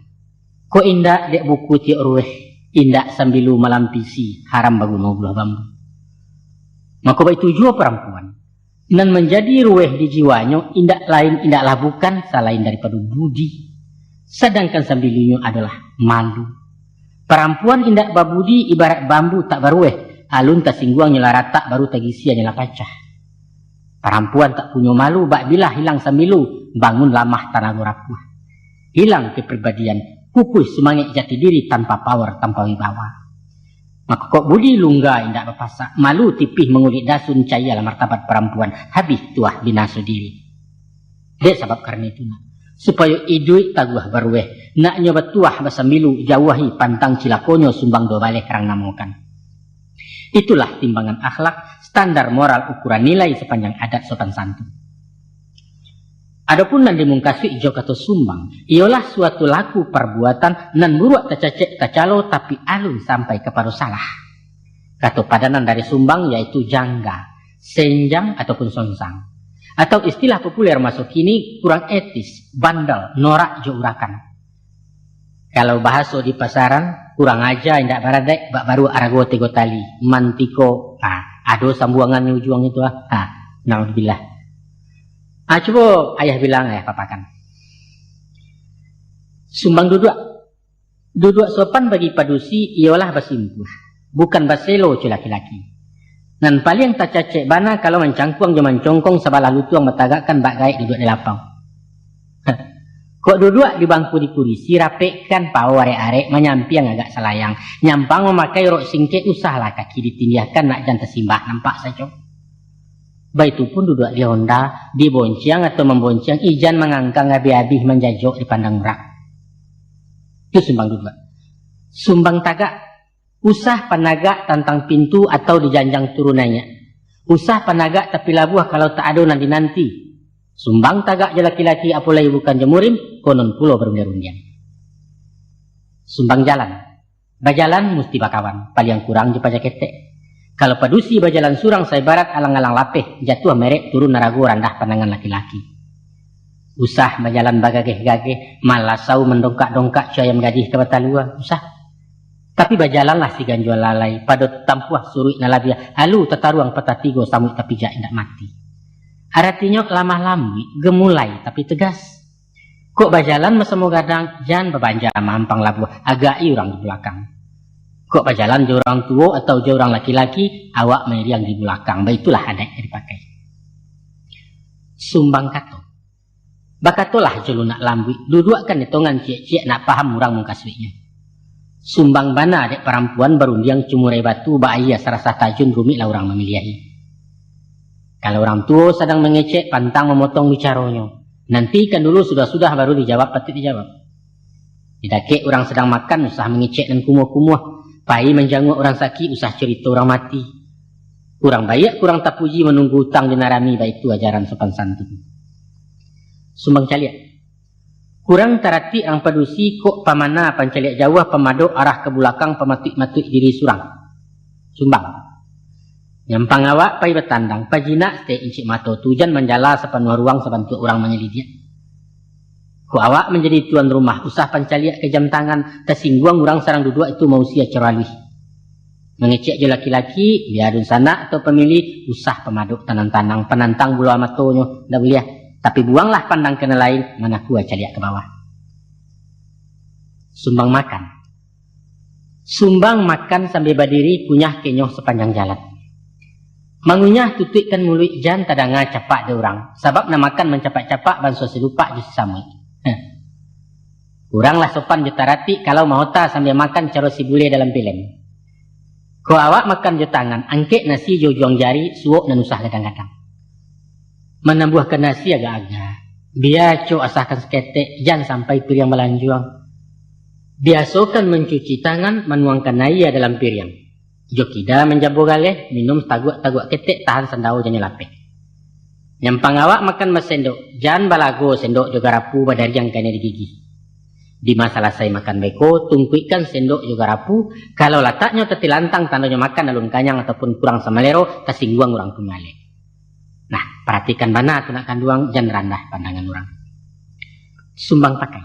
kok indak dek buku tiok ruweh, indak sambilu malampisi, haram baguno buluah bambu. Mako baitu juo parampuan. Nan manjadi ruweh di jiwanyo indak lain, indaklah bukan, salain daripado budi. Sadangkan sambilunyo adolah malu. Parampuan indak babudi ibarat bambu tak baruweh, alun tasingguangnyo lah ratak, baru tagisianyo lah pacah. Parampuan tak punyo malu, bak bilah hilang sambilu, bangun lamah tanago rapuah. Hilang kepribadian, pupuih sumangek jati diri, tanpa power, tanpa wibawa. Mako kok budi lungga indak bapasak, malu tipih mangulik dasun, caialah martabat parampuan, habih tuah binaso diri. Dek sabab karano itu, nak, supayo iduik taguah barueh, nak nyo batuah basambilu, jauahi pantang cilakonyo sumbang duo baleh karang namokan. Itulah timbangan akhlak, standar moral, ukuran nilai sapanjang adat sopan santun. Adopun nan dimungkasuik jo kato sumbang, iyolah suatu laku parbuatan nan buruak tacacek tacalo, tapi alun sampai kapado salah. Kato padanan dari sumbang yaitu jangga, senjang, ataupun sonsang. Atau istilah populer maso kini, kurang etis, bandel, norak jo urakan. Kalau bahaso di pasaran, kurang aja, indak baradek, bak baruak arago tigo tali, mantiko. Ha, ado sambuangannyo ujuang itu, ah. Ha, naudzubillah. Ah, cubo ayah bilang, ayah papakan. Sumbang duduak. Duduak sopan bagi padusi iyolah basimpuah, bukan baselo, co laki-laki. Nan paliang tacacek bana kalau mancangkuang jo mancongkong sabalah lutuang batagakkan bak gaek duduak di lapau. Kok duduak di bangku di kurisi, rapekkan pawo arek-arek, manyampiang agak salayang, nyampang mamakai rok singkek, usahlah kaki ditindiahkan, nak jan tasimbah nampak sajo. Baitu pun duduak di honda, dibonciang atau mambonciang, ijan mangangkang abih-abih manjajok dipandang urang. Itu sumbang duduak. Sumbang tagak, usah panagak tantang pintu atau di janjang turun naiak. Usah panagak tapi labuah kalau tak ado nan dinanti. Sumbang tagak jo laki-laki, apo lai bukan jo murim, konon pulo barundiang-rundiang. Sumbang jalan. Bajalan musti bakawan, paliang kurang jo paja ketek. Kalau padusi bajalan surang, saibarat alang-alang lapeh, jatuah merek, turun arago, randah pandangan laki-laki. Usah bajalan bagageh-gageh, malasau mandongkak-dongkak, co ayam gadih ka batalua, usah. Tapi bajalanlah siganjua lalai, pado tatampuah suruik nan labiah, alu tataruang patah tigo, samuik tapijak indak mati. Aratinyo lamah lambuik, gemulai tapi tegas. Kok bajalan basamo gadang, jan babanja mampang labuah, agak-i urang di bulakang. Kok bajalan jo urang tuo atau jo urang laki-laki, awak mairiang di bulakang, baitulah adaik nan dipakai. Sumbang kato. Bakatolah jo lunak lambuik, duduakkan etongan ciek-ciek, nak paham urang mungkasuiknyo. Sumbang bana dek parampuan barundiang cumurai batu, bak aia sarasah tajun, rumiklah urang mamiliahi. Kalau urang tuo sadang mangecek, pantang mamotong bicaronyo. Nantikan dulu sudah-sudah baru dijawab patuik dijawab. Di dakek urang sadang makan, usah mangecek nan kumuah-kumuah. Pai manjanguak urang sakik, usah curito urang mati. Kurang baiak, kurang tapuji, manunggu utang di nan rami, baitu ajaran sopan santun. Sumbang caliak. Kurang taratik urang padusi, kok pamana pancaliak jauah, pamadok arah ka bulakang, pamatuik-matuik diri surang. Sumbang. Nyampang awak pai batandang, pajinak saketek incik mato tu, jan manjala sapanuah ruang, sabantuak urang manyalidiak. Kok awak manjadi tuan rumah, usah pancaliak ka jam tangan, tasingguang urang sadang duduak, itu mausia caro aluih. Mangecek jo laki-laki, bia dunsanak atau pamilih, usah pamadok tanang-tanang, panantang bulo matonyo, ndak buliah. Tapi buanglah pandang ka nan lain, manakua caliak ka bawah. Sumbang makan. Sumbang makan sambia badiri, kunyah kenyong sapanjang jalan. Mangunyah tutuikkan muluik, jan tadanga capak dek urang, sabab nan makan mancapak-capak, banso si lupak jo si samuik. Heh. Kuranglah sopan jo taratik kalau maota sambia makan, caro si bule dalam pilem. Kok awak makan jo tangan, angkek nasi jo ujuang jari, suok nan usah gadang-gadang. Manambuahkan nasi agak-agak. Bia acok, asahkan saketek, jan sampai piriang balanjuang. Biasokan mancuci tangan, manuangkan aia dalam piriang. Jo kida manjabo galeh, minum taguak-taguak ketek, tahan sandao, jannyo lapeh. Nyampang awak makan basendok, jan balago sendok jo garapu badariang kanai di gigi. Dima salasai makan beko, tungkuikkan sendok jo garapu, kalau lataknyo tatilantang, tandonyo makan alun kanyang ataupun kurang samalero, tasingguang urang punyo alek. Nah, paratikan bana tu nak kanduang, jan randah pandangan urang. Sumbang pakai.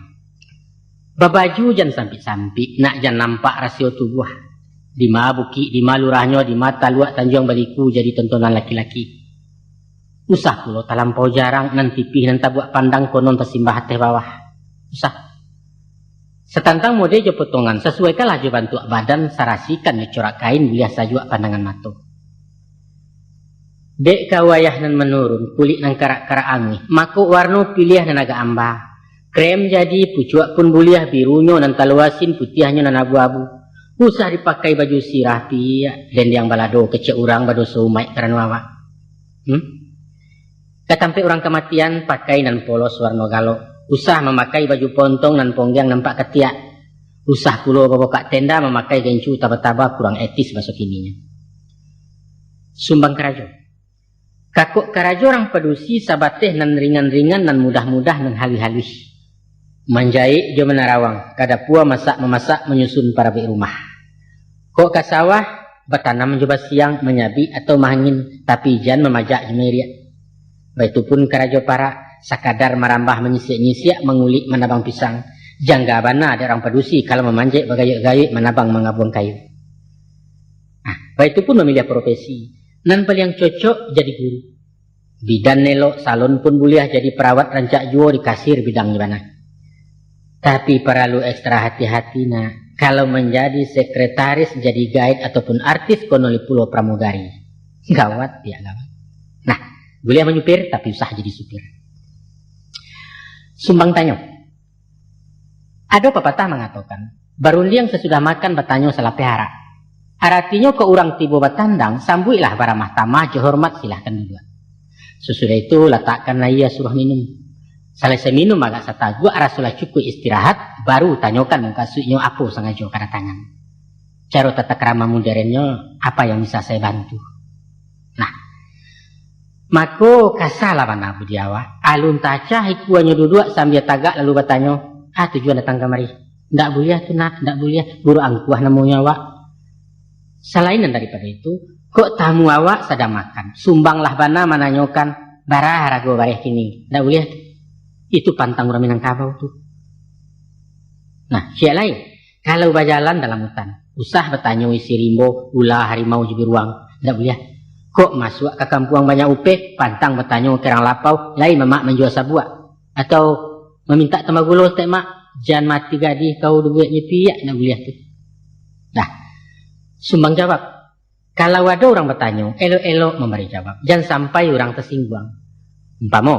Babaju jan sampik-sampik, nak jan nampak rasio tubuah. Dima bukik, dima lurahnyo, dima taluak tanjuang baliku, jadi tontonan laki-laki. Usah pulo talampau jarang, nan tipih nan tabuak pandang, konon tasimbah ateh bawah. Usah. Satantang mode jo potongan, sasuaikanlah jo bantuak badan, sarasikan jo corak kain, buliah sajuak pandangan mato. Dek ka wayah nan manurun, kulik nan karak-karak anguih, mako warno piliah nan agak amba. Krem jadi, pucuak pun buliah, birunyo nan talalu asin, putiahnyo nan abu-abu. Usah dipakai baju sirah, piak, dendiang balado, kecek urang badoso umaik karano awak. Hmm? Ka tampek urang kamatian, pakai nan polos warno galok. Usah mamakai baju pontong nan ponggiang nampak katiak. Usah pulo babukak tenda mamakai gencu taba-taba, kurang etis baso kininyo. Sumbang karajo. Kakok karajo urang padusi sabateh nan ringan-ringan, nan mudah-mudah, nan haluih-haluih. Manjaik jo manarawang, ka dapua masak-mamasak, manyusun parabek rumah. Kok ka sawah, batanam jo basiang, manyabik atau maangin, tapi jan mamajak jo mairiak. Baitu pun karajo parak, sakadar marambah manyisiak-nyisiak, mangulik manabang pisang. Jangga bana dek urang padusi, kalau mamanjek bagayuik-gayuik, manabang mangabuang kayu. Nah, baitu pun mamiliah profesi. Nan paliang cocok jadi guru. Bidan elok, salon pun buliah, jadi perawat rancak juo, di kasir bidangnyo bana. Tapi paralu ekstra hati-hati, nak. Kalau manjadi sekretaris, jadi guide, ataupun artis, konon pulo pramugari. Gawat, ya gawat. Nah, buliah manyupir, tapi usah jadi supir. Sumbang tanyo. Ado papatah mangatokan, barundiang sasudah makan, batanyo salapeh arak. Aratinyo, kok urang tibo batandang, sambuiklah baramah tamah, jo hormat silahkan duduak. Sasudah itu, latakkanlah ia suruah minum. Salasai minum agak sataguak, rasolah cukuik istirahat, baru tanyokan mukasuiknyo apo sangajo kadatangan. Caro tata krama moderennyo, apa yang bisa saya bantu? Nah, mako kasalah bana budi awak. Alun tacah ikuanyo duduak sambia tagak lalu batanyo, "Ah, tujuan datang kamari?" "Ndak buliah tu, nak, ndak buliah. Buruak angkuah namonyo awak." Salain nan daripado itu, kok tamu awak sadang makan, sumbanglah bana mananyokan, "Bara harago bareh kini?" Ndak buliah tu. Itu pantang urang Minangkabau tu. Nah, ciek lai. Kalau bajalan dalam hutan, usah batanyo isi rimbo, ula, harimau, jo biruang. Ndak buliah. Kok masuak ka kampuang banyak upeh, pantang batanyo ka urang lapau, lain mamak manjua sabuak. Atau mamintak tambah gulo saketek, "Mak, jan mati gadih kau, duduak nyepiak," ndak buliah tu. Dah. Sumbang jawab. Kalau ado urang batanyo, elok-elok mambari jawab. Jan sampai urang tasingguang. Umpamo,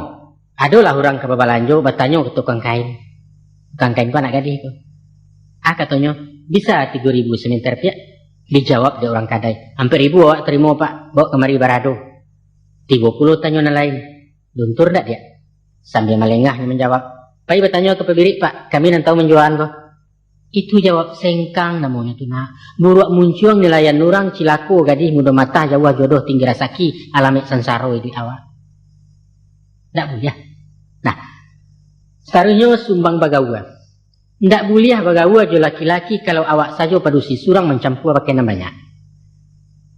adolah urang ka babalanjo, batanyo ka tukang kain. "Tukang kain ko anak gadih ko." "Ah," katonyo, "bisa tigo ribu samenter, Piak?" Dijawab dek urang kadai, "Ampek ribu awak tarimo, Pak. Baok kamari barado." Tibo pulo tanyo nan lain. "Luntur ndak, Diak?" Sambia malengahnyo manjawab, "Pai batanyo ka pabirik, Pak. Kami nan tahu manjualan ko." Itu jawab sengkang namonyo tu, nak. Buruak muncuang nilaian urang, cilako gadih mudo matah, jauah jodoh tinggi rasaki, alamek sansaro iduik awak. Ndak buliah. Nah, saruihnyo sumbang bagaua. Ndak buliah bagaua jo laki-laki, kalau awak sajo padusi surang mancampua pakai nan banyak.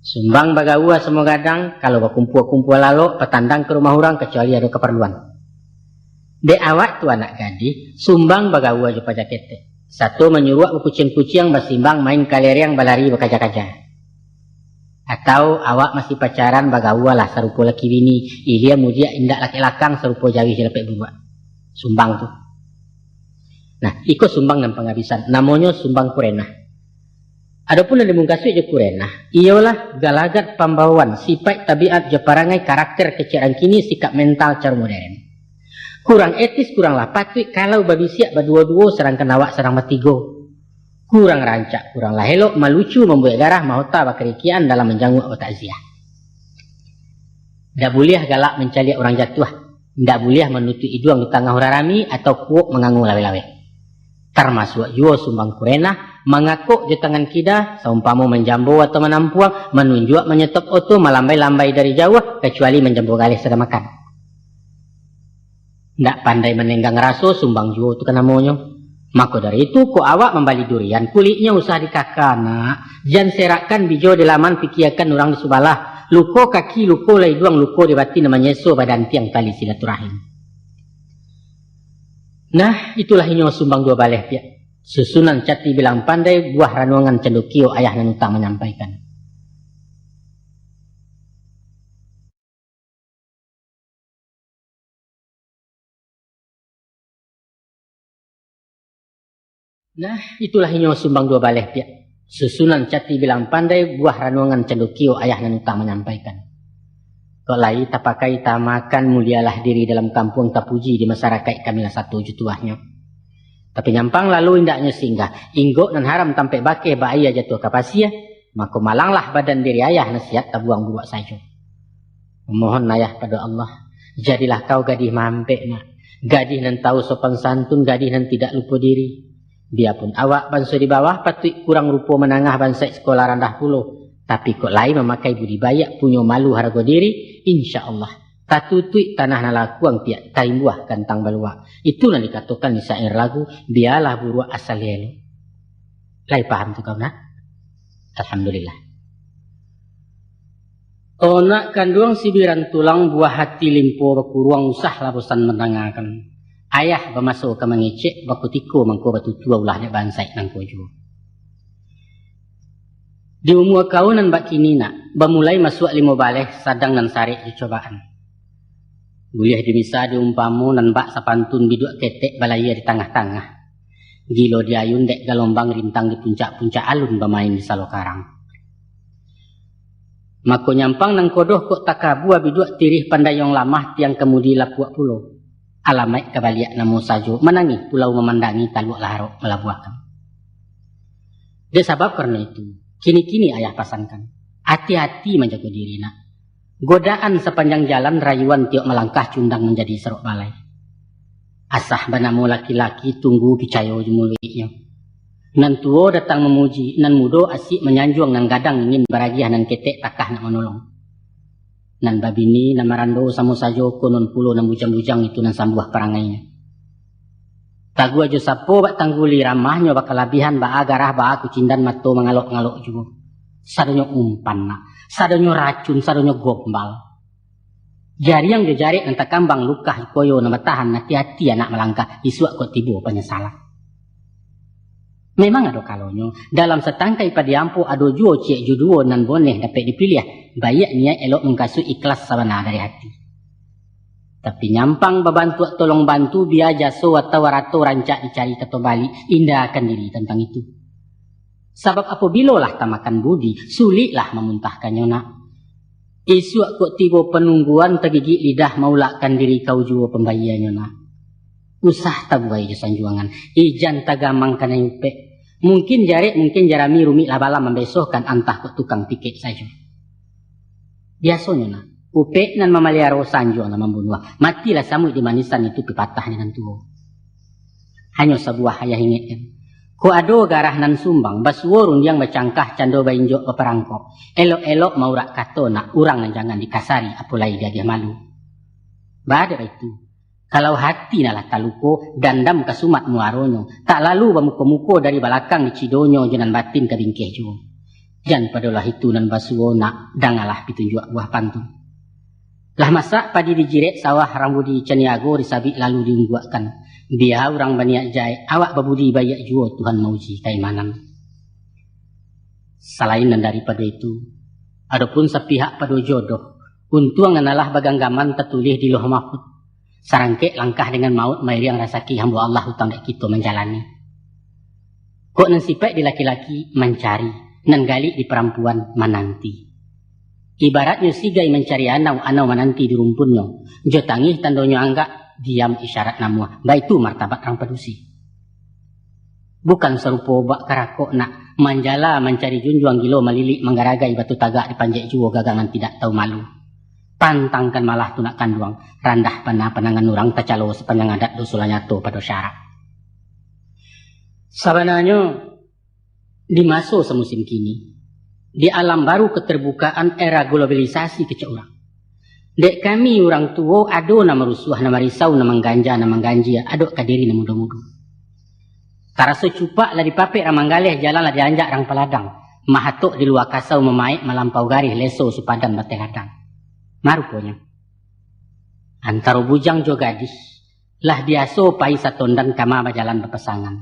Sumbang bagaua samo gadang, kalau bakumpua-kumpua lalok, patandang ka rumah urang, kacuali ado kaparluan. Dek awak tu anak gadih, sumbang bagaua jo paja ketek. Sato manyuruak bakuciang-kuciang, basimbang main kaleriang, balari bakaja-kaja. Atau awak masih pacaran, bagaualah sarupo laki bini, ilia mudiak indak lakek lakang, sarupo jawih jalapek buruak. Sumbang tu. Nah, iko sumbang nan pangabisan, namonyo sumbang kurenah. Adopun nan dimungkasuik jo kurenah, iyolah galagat pambawaan, sipaik tabiat jo parangai, karakter kecek rang kini, sikap mental caro moderen. Kurang etis, kuranglah patuik kalau babisiak baduo-duo, sadangkan awak sadang batigo. Kurang rancak, kuranglah elok, malucu, mambuek garah, mahota bakarikian dalam manjanguak batakziah. Ndak buliah galak mancaliak urang jatuah, ndak buliah manutuik iduang di tangah urang rami, atau kuok mangango laweh-laweh. Tarmasuak juo sumbang kurenah, mangakok jo tangan kida, saumpamo manjambo atau manampuang, manunjuak manyetop oto, malambai-lambai dari jauah, kacuali manjambo galeh sadang makan. Ndak pandai manenggang raso, sumbang juo tu kan namonyo. Mako dari itu, kok awak mambali durian, kuliknyo usah dikaka, nak. Jan serakkan bijo di laman, pikiakan urang di subalah. Luko kaki, luko lah iduang, luko di batin, manyeso badantiang tali silaturahim. Nah, itulah inyo sumbang duo baleh, Piak. Susunan cati bilang pandai, buah ranuangan candokio, ayah nan utang manyampaikan. Nah, itulah inyo sumbang duo baleh, Piak. Susunan cati bilang pandai, buah ranuangan candokio, ayah nan utang manyampaikan. Kok lai tapakai tamakan, mulialah diri dalam kampuang, tapuji di masarakaik, kamilah sato jutuahnyo. Tapi nyampang lalu indaknyo singgah, inggok nan haram tampek bakeh, bak aia jatuah ka pasia, mako malanglah badan diri ayah, nasihat tabuang buruak sajo. Mamohon ayah pado Allah, Jadilah kau gadih mampek, nak. Gadih nan tahu sopan santun, gadih nan tidak lupo diri. Biapun awak banso di bawah, patuik kurang rupo, manangah bansaik, sikolah randah pulo, tapi kok lai mamakai budi baiak, punyo malu harago diri, insya Allah, tatutuik tanah nan lakuang piak, taimbuah gantang baluak. Itu nan dikatokan di syair lagu, bialah buruak asal elok. Lai paham tu kau, nak? Alhamdulillah. Onak kanduang sibiran tulang, buah hati limpo bakuruang, usahlah bosan mandangakan. Ayah bamaso ka mangecek, bakutiko mangko batutua, ulah dek bansaik nangko juo. Di umua kau nan bak kini, nak, bamulai masuak limo baleh, sadang nan sarek jo cobaan. Buliah dimisa diumpamo, nan bak sapantun biduak ketek balayia di tangah-tangah. Gilo diayun dek galombang, rintang di puncak-puncak, alun bamain di salo karang. Mako nyampang nan kodoh kok takabua, biduak tirih pandayuang lamah, tiang kamudi lapuak pulo. Alamaik ka baliak namo sajo, manangih pulau mamandangi, taluak larok malabuahkan. Dek sabab karano itu, kini-kini ayah pasankan, ati-ati manjago diri, nak. Godaan sapanjang jalan, rayuan tiok malangkah, cundang manjadi sarok balai. Asah banamo laki-laki, tunggu picayo jo muluiknyo. Nan tuo datang mamuji, nan mudo asik manyanjuang, nan gadang ingin baragiah, nan ketek takah nak manolong. Nan babini, nan marando samo sajo, konon pulo nan bujang-bujang, itu nan sambuah parangainyo. Taguah jo sapo bak tangguli, ramahnyo bakalabihan, baa garah, baa kucindan, mato mangalok-ngalok juo. Sadonyo umpan, nak, sadonyo racun, sadonyo gombal. Jariang jo jarek nan takambang, lukah koyo nan batahan, ati-ati anak malangkah, isuak kok tibo panyasalan. Memang ado kalonyo, dalam satangkai padi ampo, ado juo ciek jo duo nan boneh dapek dipiliah, baiak niaik, elok mukasuik, ikhlas sabana dari hati. Tapi nyampang babantuak tolong bantu, bia jaso atau arato rancak dicari kato baliak, indahkan diri tantang itu. Sabab apabilo lah tamakan budi, suliklah mamuntahkannyo, nak. Isuak kok tibo panungguan, tagigik lidah, maulakkan diri kau juo pambayianyo, nak. Usah tabuai jo sanjuangan, ijan tagamang kanai upek. Mungkin jarek, mungkin jarami, rumik lah balam mambesohkan, antah kok tukang pikek sajo. Biasonyo, nak, upek nan mamaliaro, sanjuang nan mambunuah. Matilah samuik di manisan, itu pipatah nan tuo. Hanyo sabuah ayah ingekkan. Kok ado garah nan sumbang, basuo rundiang bacangkah, cando bainjok baparangkok. Elok-elok maurak kato, nak, urang nan jangan dikasari, apo lai diagiah malu. Baa dek baitu. Kalau hati nan lah taluko, dandam ka sumat muaronyo, tak lalu bamuko-muko, dari balakang dicidonyo, jo nan batin ka bingkeh juo. Jan padolah itu nan basuo, nak, dangalah pitunjuak buah pantun. Lah masak padi di jirek, sawah rang budi caniago, disabik lalu diungguakkan. Bia urang baniaik jahek, awak babudi baiak juo, Tuhan mauji kaimanan. Salain nan daripado itu, adopun sapihak pado jodoh, untuang nan alah baganggaman, tatulih di Lauh Mahfud. Sarangkek langkah dengan maut, mairiang rasaki hambo Allah, utang dek kito manjalani. Kok nan sipaik di laki-laki mancari, nan galik di parampuan mananti. Ibaratnyo sigai mancari anau, anau mananti di rumpunnyo. Jo tangih tandonyo anggak, diam isyarat namuah. Baitu martabat rang padusi. Bukan sarupo bak karakok, nak, manjala mancari junjuang, gilo malilik manggaragai, batu tagak dipanjek juo, gagangan tidak tahu malu. Pantangkan malah tu, nak kanduang, randah bana pandangan urang, tacalo sapanjang adat, doso lah nyato pado syarak. Sabananyo, di maso samusim kini, di alam baru keterbukaan era globalisasi kecek urang, dek kami urang tuo, ado nan marusuah, nan marisau, nan mangganja, nan mangganjia, adok ka diri nan mudo-mudo. Taraso cupak lah dipapek rang manggaleh, jalan lah dianjak rang paladang, mahatok di lua kasau, mamaek malampau garih, leso supadan bateh ladang. Maruponyo, antaro bujang jo gadih, lah biaso pai satondan, kama bajalan bapasangan.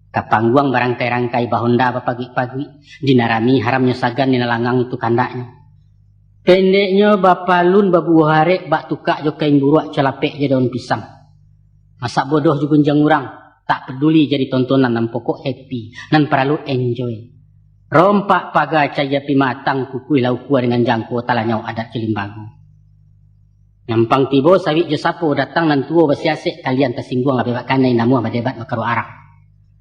Ka pangguang barangkai-rangkai, bahonda bapaguik-paguik, di nan rami haramnyo sagan, di nan langang itu kandaknyo. Pendeknyo, bapalun babuah arek, bak tukak jo kain buruak, calapek jo daun pisang. Masak bodoh jo gunjiang urang, tak paduli jadi tontonan, nan pokok happy, nan paralu enjoy. Rompak paga cayia api matang, kukuih lah ukua dengan jangko, talanyau adat jo limbago. Nyampang tibo sawik jo sapo, datang nan tuo basiasek, kalian tasingguang lah bebak kanai, namuah badebat bakaro arak.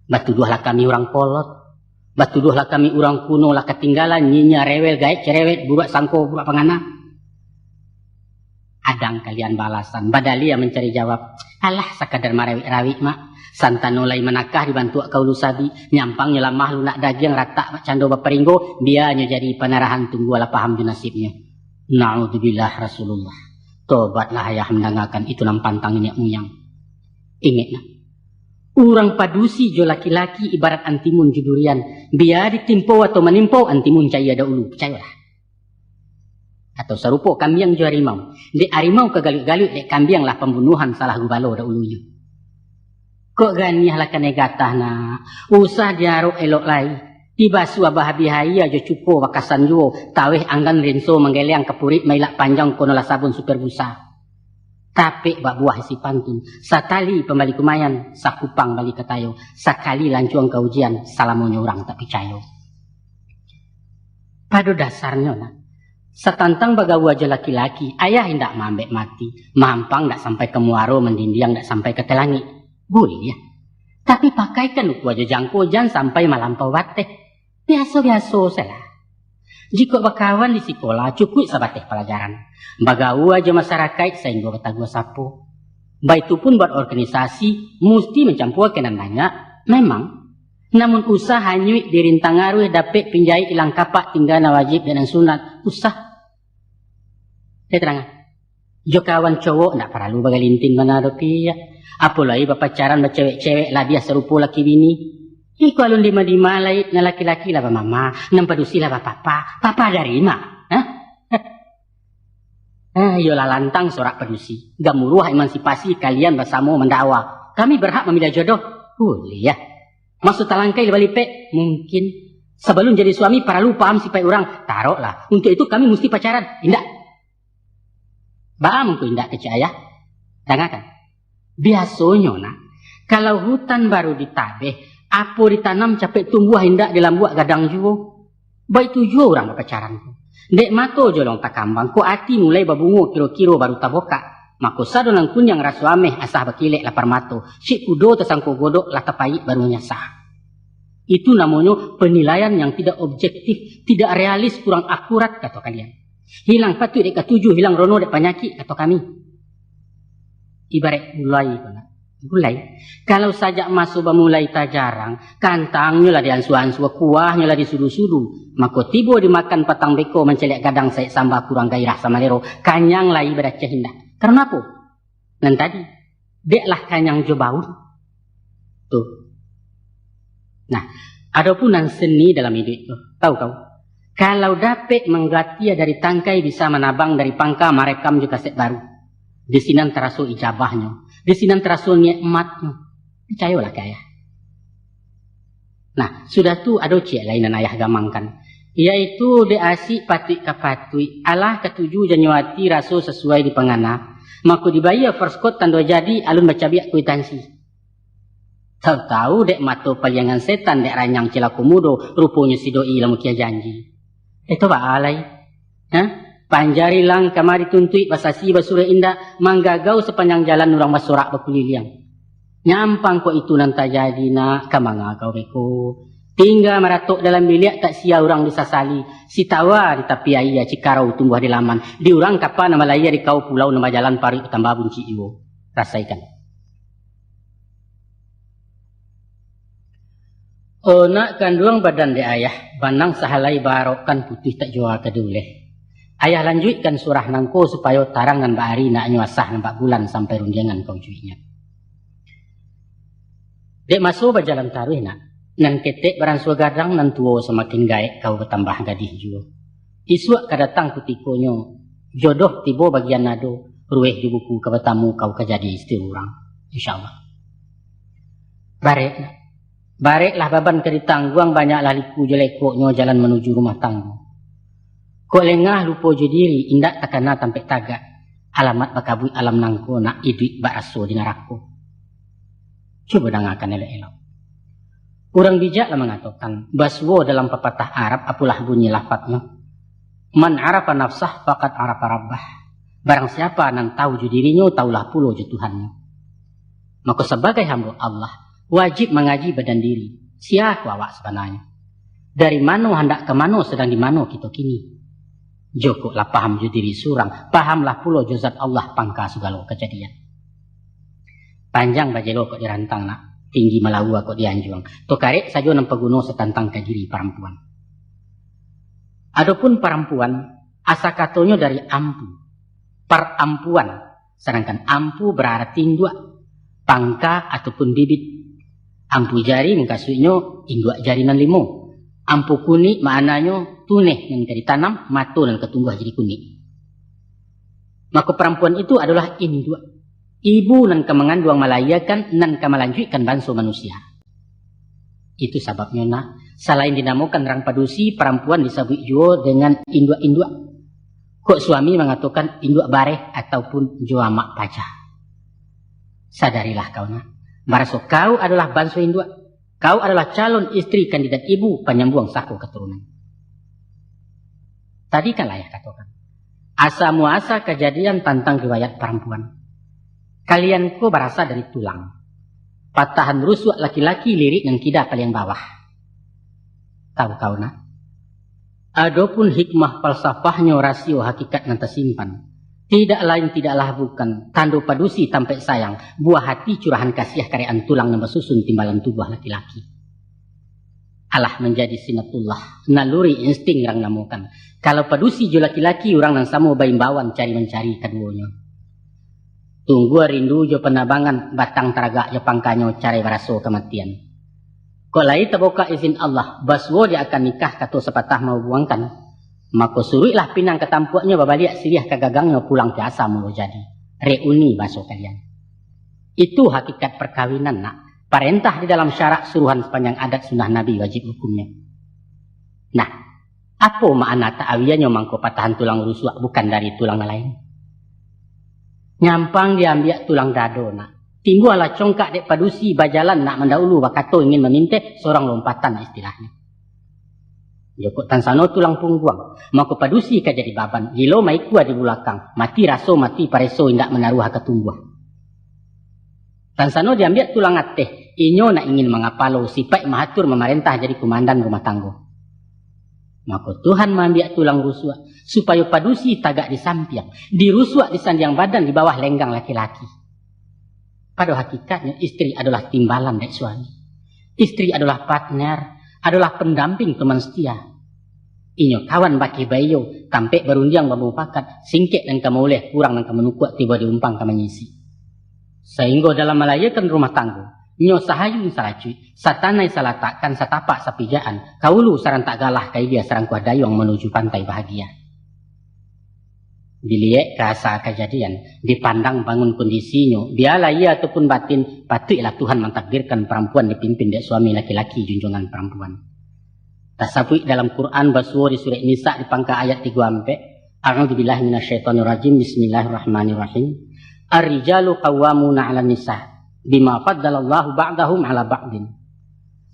Batuduahlah kami urang kolot, batuduahlah kami urang kuno, lah katinggalan, nyinyia, rewel, gaek, cerewet, buruak sangko, buruak pangana. Adang kalian balasan, badalia mancari jawab. Alah, sakadar marawik-rawik, Mak. Santano lai manakah dibantuak ka ulu sabi, nyampang nyo lamah lunak dagiang ratak bak cando baparinggo, bia nyo jadi panarahan tunggu alah paham jo nasibnyo. Naudzubillah, Rasulullah. Tobatlah ayah mandangakan itu nan pantang niniak muyang. Ingek nah, urang padusi jo laki-laki ibarat antimun jo durian, bia ditimpo atau manimpo antimun cayia daulu, picayolah. Atau sarupo kambiang jo harimau. Dek harimau ka galuik-galuik, dek kambiang lah pambunuahan salah gubalo daulunyo. Kok ganiah lah kanai gatah nak, usah diarok elok lai. Dibasuah bahabih aia jo cuko bakasan juo, taweh anggan rinso manggeleang kapurik mailak panjang konolah sabun super busa. Tapek bak buah isi pantun, satali pambali kumayan, sakupang bali katayo, sakali lancuang ka ujian, salamonyo urang tak picayo. Pado dasarnyo nah, satantang bagaua jo laki-laki, ayah indak maambek mati, mahampang dak sampai ka muaro, mandindiang dak sampai ka telangik. Buliah. Tapi pakaikan ukua jo jangko, jan sampai malampau bateh. Biaso-biaso sajolah. Jikok bakawan di sikola, cukuik sabateh palajaran. Bagaua jo masarakaik sainggo bataguah sapo. Baitu pun buat organisasi, musti mancampua ka nan banyak, memang. Namun usah hanyuik dirintang aruih, dapek pinjaik ilang kapak, tingga nan wajib dek nan sunat. Usah. Saya terang. Jo kawan cowok ndak paralu bagalintin bana doh, Piak. Apo lai bapacaran bacewek-cewek labiah sarupo laki bini. Iko alun dima-dima lai, nan laki-laki lah bamama, nan padusi lah bapapa. Papa dari ma? Hah? Ah, iyolah lantang sorak padusi. Gamuruah emansipasi kalian basamo mandawa. Kami berhak mamiliah jodoh. Buliah. Maso talangkai lah balipek? Mungkin. Sabalun jadi suami paralu paham sipaik urang. Taroklah. Untuk itu kami musti pacaran. Indak. Baa mangko indak kecek ayah? Dangakan. Biasonyo nah, kalau hutan baru ditabeh, apo ditanam capek tumbuah, indak dilambuak gadang juo. Baitu juo urang bapacaran ko. Dek mato jolong takambang, kok ati mulai babungo kiro-kiro baru tabokak. Mako sado nan kuniang raso ameh, asah bakilek lapar mato, cik kudo tasangko godok lah tapayik baru manyasa. Itu namonyo penilaian yang tidak objektif, tidak realis, kurang akurat, kato kalian. Hilang patuik dek katuju, hilang rono dek panyakik, kato kami. Ibarat gulai ko nak. Gulai. Kalau sajak maso bamulai tajarang, kantangnyo lah diansua-ansua, kuahnyo lah disudu-sudu. Mako tibo dimakan patang beko, mancaliak gadang saik samba, kurang gairah samalero, kanyang lai badacah indak. Karano apo? Nan tadi, dek lah kanyang jo baun. Tu. Nah, ado pun nan seni dalam iduik tu. Tahu kau? Kalau dapek manggatia dari tangkai, bisa manabang dari pangka, marekam jo kaset baru. Di sinan taraso ijabahnyo, di sinan taraso nikmatnyo. Picayolah ka ayah. Nah, sudah tu ado ciek lai nan ayah gamangkan, yaitu dek asik patuik ka patuik, alah katuju janyo ati, raso sasuai dipangana, mako dibayia first coat tando jadi, alun bacabiak kuitansi. Tahu-tahu dek mato paliangan setan, dek ranyang cilako mudo, ruponyo si doi lah mukia janji. Eto baa lai? Hah? Panjari lang kama dituntuik, basasi basuruah indak, manggagau sapanjang jalan urang basorak bakuliliang. Nyampang kok itu nan tajadi nak, ka manga kau beko? Tingga maratok dalam biliak, tak sia urang disasali. Sitawa di tapi aia, cikarau tumbuah di laman. Di urang kapa nan balayia, di kau pulau nan bajalan, paruik batambah buncik juo. Rasaikan. O nak kanduang badan dek ayah, banang sahalai baarokkan, putuih tak jua ka diuleh. Ayah lanjuikkan surah nangko, supayo tarang nan baari, naknyo asah nan bak bulan, sampai rundiangan ka ujuiknyo. Dek maso bajalan taruih nak, nan ketek baransua gadang, nan tuo samakin gaek, kau batambah gadih juo. Isuak ka datang kutikonyo, jodoh tibo bagian ado, rueh di buku ka batamu, kau ka jadi istri urang. Insya Allah. Barek, bareklah baban ka ditangguang, banyaklah liku jo lekoknyo jalan manuju rumah tanggo. Kok lengah lupo jo diri, indak takana tampek tagak, alamat bakabuik alam nangko nak, iduik bak raso di narako. Cubo dangakan elok-elok. Urang bijak lah mangatokan, basuo dalam papatah Arab, apolah bunyi lafaznyo, "Man arafa nafsah, faqad arafa rabbah." Barang siapa nan tahu jo dirinyo, tahulah pulo jo Tuhannyo. Mako, sabagai hambo Allah, wajib mangaji badan diri, sia ko awak sabananyo. Dari mano handak ka mano, sadang di mano kito kini. Jokok lah paham jo diri surang, pahamlah pulo jo zat Allah pangka sagalo kajadian. Panjang bajelo kok dirantang nak, tinggi malaua kok dianjuang. Tokarek sajo nan paguno satantang ka diri parampuan. Adopun parampuan, asa katonyo dari ampu, parampuan, sadangkan ampu bararti induak, pangka ataupun bibit. Ampu jari mukasuiknyo induak jari nan limo. Ampu kunik maknanyo tuneh nan ka ditanam, mato nan ka tumbuah jadi kunik. Mako parampuan itu adolah induak, ibu nan ka manganduang, malahiakan, nan ka malanjuikkan banso manusia. Itu sababnyo nak, salain dinamokan urang padusi, parampuan disabuik juo dengan induak-induak. Kok suami mangatokan induak bareh ataupun jo amak paja. Sadarilah kau nak, baraso kau adolah banso induak. Kau adolah calon istri kandidat ibu panyambuang sako katurunan. Tadi kan lah yah katokan, asa muasa kajadian tantang riwayat parampuan. Kalian ko barasa dari tulang. Patahan rusuak laki-laki lirik nan kida paliang bawah. Tahu kau nak? Adopun hikmah falsafahnyo, rasio hakikat nan tasimpan, tidak lain tidaklah bukan, tando padusi tampaik sayang, buah hati curahan kasiah, karekan tulang nan basusun timbalan tubuah laki-laki. Alah manjadi sinatullah, naluri insting urang namokan. Kalau padusi jo laki-laki, urang nan samo baimbauan cari-mancari kaduonyo. Tunggua rindu jo panabangan, batang taragak jo pangkanyo, carai baraso kamatian. Kok lai tabukak izin Allah, basuo di akad nikah kato sapatah mahubuangkan, mako suruiklah pinang ka tampuaknyo, babaliak siriah ka gagangnyo, pulang piasa mulo jadi. Reuni baso kalian. Itu hakikat parkawinan nak. Parentah di dalam syarak, suruhan sapanjang adat, sunnah Nabi wajib hukumnyo. Nah, apo makna ta'awianyo mangko patahan tulang rusuak bukan dari tulang nan lain? Nyampang diambiak tulang dado nak. Timbualah congkak dek padusi, bajalan nak mandahulu, bakato ingin maminteh, sorang lompatan istilahnyo. Jokok tansano tulang pungguang, mako padusi ka jadi baban, gilo maikua di bulakang, mati raso mati pareso, indak manaruah ka tumbuah. Tansano diambiak tulang ateh, inyo nak ingin mangapalo, sipaik maatur mamarentah, jadi kumandan rumah tanggo. Mako Tuhan maambiak tulang rusuak, supayo padusi tagak di sampiang, dirusuak di sandiang badan, di bawah lenggang laki-laki. Pado hakikatnyo, istri adolah timbalan dek suami. Istri adolah partner, adolah pandamping, teman setia. Inyo kawan bakeh baiyo, tampek barundiang bamupakat, singkek nan ka mauleh, kurang nan ka manukuak, tibo di umpang ka manyisi. Sainggo dalam malahiakan rumah tanggo, nyo sahayun salacuik, satanai salatakkan, satapak sapijaan, ka ulu sarantak galah, ka ilia sarangkuah dayuang, manuju pantai bahagia. Diliek ka asa kajadian, dipandang bangun kondisinyo, bialah iya ataupun batin, patuiklah Tuhan mantakdirkan parampuan dipimpin dek suami laki-laki junjungan parampuan. Tasabuik dalam Quran basuo di surek Nisa di pangka ayat tigo ampek, "A'udzubillahi minasyaitonirrajim, bismillahirrahmanirrahim. Ar-rijalu qawwamuna 'alan nisa, bima faddalallahu ba'dahum 'ala ba'din."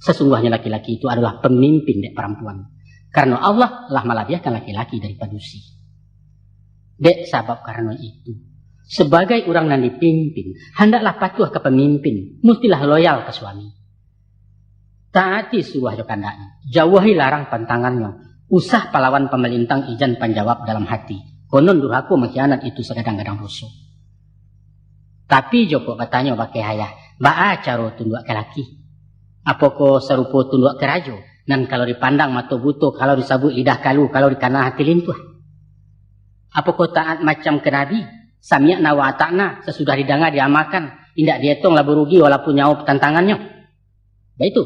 Sasungguahnyo laki-laki itu adolah pamimpin dek parampuan, karano Allah lah malabiahkan laki-laki dari padusi. Dek sabab karano itu, sabagai urang nan dipimpin, handaklah patuah ka pamimpin, mustilah loyal ka suami. Taati suruah jo kandaknyo, jauahi larang pantangannyo, usah palawan pamalintang ijan panjawab dalam hati, konon durhako mangkhianat itu sagadang-gadang doso. Tapi jokok batanyo bakeh ayah, baa caro tunduak ka laki? Apokoh sarupo tunduak ka rajo, nan kalau dipandang mato buto, kalau disabuik lidah kalu, kalau dikana hati lintuah? Apokoh taat macam ka Nabi, sami'na wa ata'na, sasudah didanga diamalkan, indak dietong labuah rugi walaupun nyawo tantangannyo? Baitu.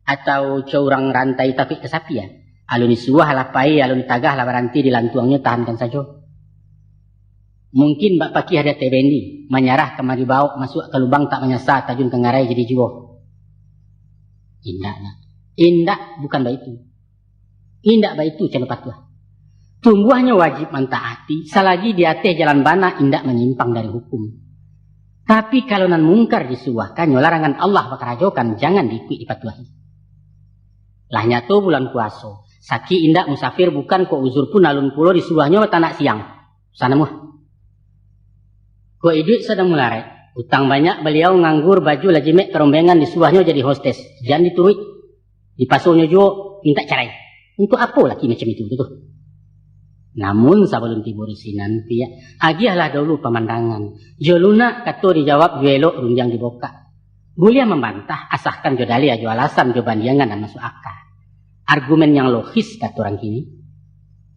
Atau co urang rantai takuik ka sapi, ya? Alun disuruah lah pai, alun ditagah lah baranti, dilantuangnyo tahankan sajo. Mungkin bak pakih ado tebendi, manyarah ka mari baok, masuak ka lubang tak manyasa, tajun ka ngarai jadi juo. Indak, nak. Indak, bukan baitu. Indak baitu caro patuah. Tumbuahnyo wajib mantaati, salagi di ateh jalan bana, indak manyimpang dari hukum. Tapi kalau nan mungkar disuruahkannyo, larangan Allah bakarajokan, jangan diikuik dipatuahi. Lah nyato bulan puaso, sakik indak musafir bukan, kok uzur pun alun pulo disuruahnyo batanak siang. Sana muah. Kok iduik sadang mularek, utang banyak baliau nganggur, baju lah jimek karombengan, disuruahnyo jadi hostes, jan dituruik. Dipasonyo juo mintak carai. Untuak apo laki macam itu tu? Namun sabalun tibo di sinan, piak, agiahlah dahulu pamandangan. Jo lunak kato dijawab, jo elok rundiang dibokak. Buliah mambantah, asakan jo dalil, jo alasan, jo bandiangan nan masuak aka. Argumen yang logis, kato urang kini.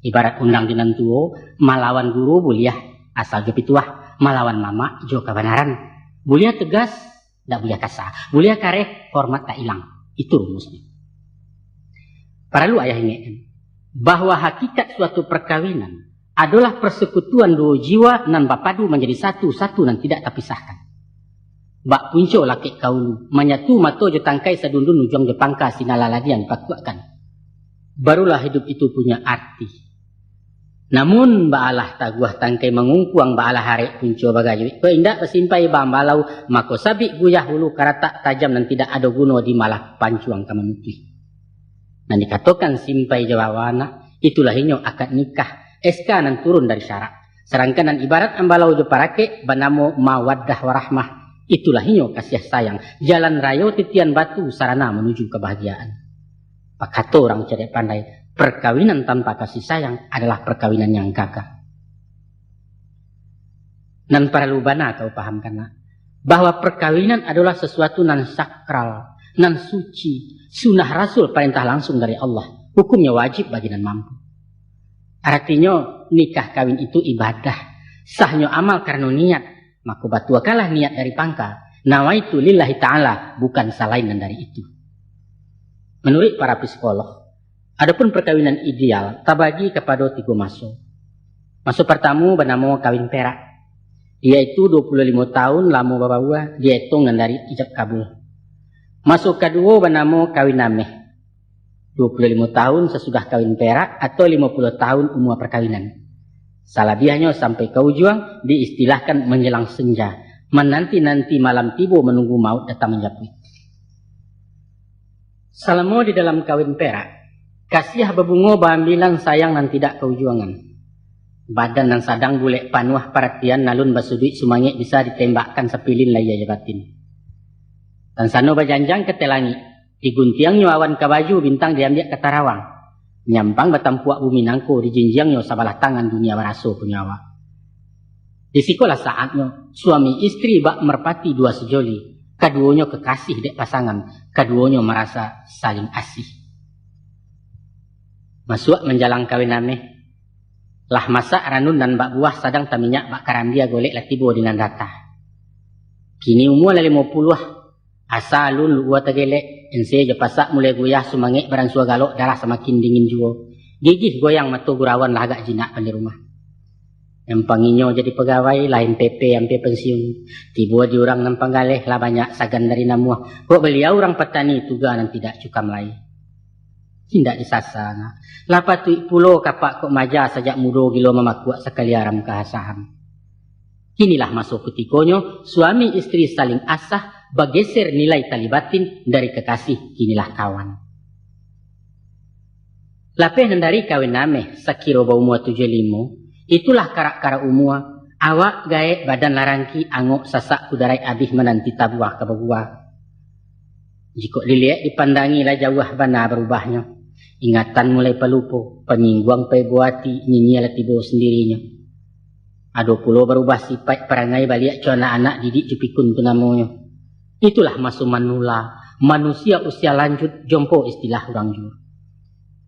Ibarat undang di nan tuo, malawan guru buliah, asal jo pituah, malawan mamak jo kabanaran. Buliah tegas, dak buliah kasa. Buliah kareh, hormat tak ilang. Itu rumusnyo. Paralu ayah ingekkan, bahwa hakikat suatu perkawinan adolah persekutuan duo jiwa nan bapadu manjadi satu, satu nan tidak tapisahkan. Bak punco lakek ka ulu, manyatu mato jo tangkai, sadundun ujuang jo pangka, sinan lah ladiang dipakuakkan. Barulah hidup itu punya arti. Namun, baalah taguah tangkai mangungkuang, baalah arek punco bagajuik, kok indak basimpai baambalau, mako sabik guyah ulu karatak tajam nan tidak ado guno di malah pancuang ka mamutuih. Nan dikatokan simpai jo bawanak, itulah inyo akad nikah, S K nan turun dari syarak. Sadangkan nan ibarat ambalau jo parakek banamo mawaddah warahmah, itulah inyo kasiah sayang, jalan rayo titian batu sarana manuju kabahagiaan. Bakato urang cadiak pandai, perkawinan tanpa kasih sayang adalah perkawinan yang gagal. Nan paralu bana kau pahamkan, nak, bahwa perkawinan adolah sasuatu nan sakral, nan suci, sunnah Rasul, parentah langsung dari Allah, hukumnyo wajib bagi nan mampu. Aratinyo, nikah kawin itu ibadah, sahnyo amal karano niat, mako batuakanlah niat dari pangka, nawaitu lillahi ta'ala, bukan salain nan dari itu. Manuruik para psikolog, adopun perkawinan ideal tabagi kapado tigo maso. Maso partamo banamo kawin perak, yaitu duo puluah limo taun lamo babaua, dietong nan dari ijab kabul. Maso kaduo banamo kawin ameh, duo puluah limo taun sasudah kawin perak atau limo puluah taun umua perkawinan. Salabiahnyo sampai ka ujuang diistilahkan manjelang senja, mananti-nanti malam tibo, manunggu maut datang manjapuik. Salamo di dalam kawin perak, kasiah babungo baambilan, sayang nan tidak kaujuangan. Badan nan sadang bulek panuah paratian, alun basuduik sumangek, bisa ditembakkan sapilin lahia jo batin. Tansano bajanjang ka ateh langik, diguntiangnyo awan ka baju, bintang diambiak ka tarawang. Nyampang batampuak bumi nangko, dijinjiangnyo sabalah tangan, dunia baraso punyo awak. Di sikolah saatnyo, suami istri bak merpati dua sejoli, kaduonyo kekasih dek pasangan, kaduonyo marasa saling asih. Masuak manjalang kawin ameh, lah masak ranun nan bak buah, sadang taminyak bak karambia, golek lah tibo di nan datah. Kini umua lah limo puluah, asa alun luua tagelek, ense jo pasak mulai guyah, sumangek baransua galok, darah samakin dingin juo. Gigih goyang mato gurawan, lah agak jinak pandai rumah. Nyampang inyo jadi pagawai, lah M P P ampia pensiun. Tibo di urang nan panggaleh, lah banyak sagan dari namuah. Kok baliau urang patani, tuga nan tidak cukam lai. Indak disasa, nak. Lah patuik pulo kapak kok maja, sajak mudo gilo mamakuak, sakali aram ka saham. Kinilah maso kutikonyo, suami istri saling asah, bageser nilai tali batin, dari kekasih kinilah kawan. Lapeh nan dari kawin ameh, sakiro baumua tujuah limo, itulah karak-karak umua, awak gaek, badan lah rangki, angok sasak kudarai, abih mananti tabuah ka babuah. Jikok diliek dipandangi, lah jauah bana barubahnyo. Ingatan mulai palupo, panyingguang paibo ati, nyinyia lah tibo sandirinyo. Ado pulo barubah sipaik parangai, baliak co anak-anak, didik jo pikun tu namonyo. Itulah maso manula, manusia usia lanjut, jompo istilah urang juo.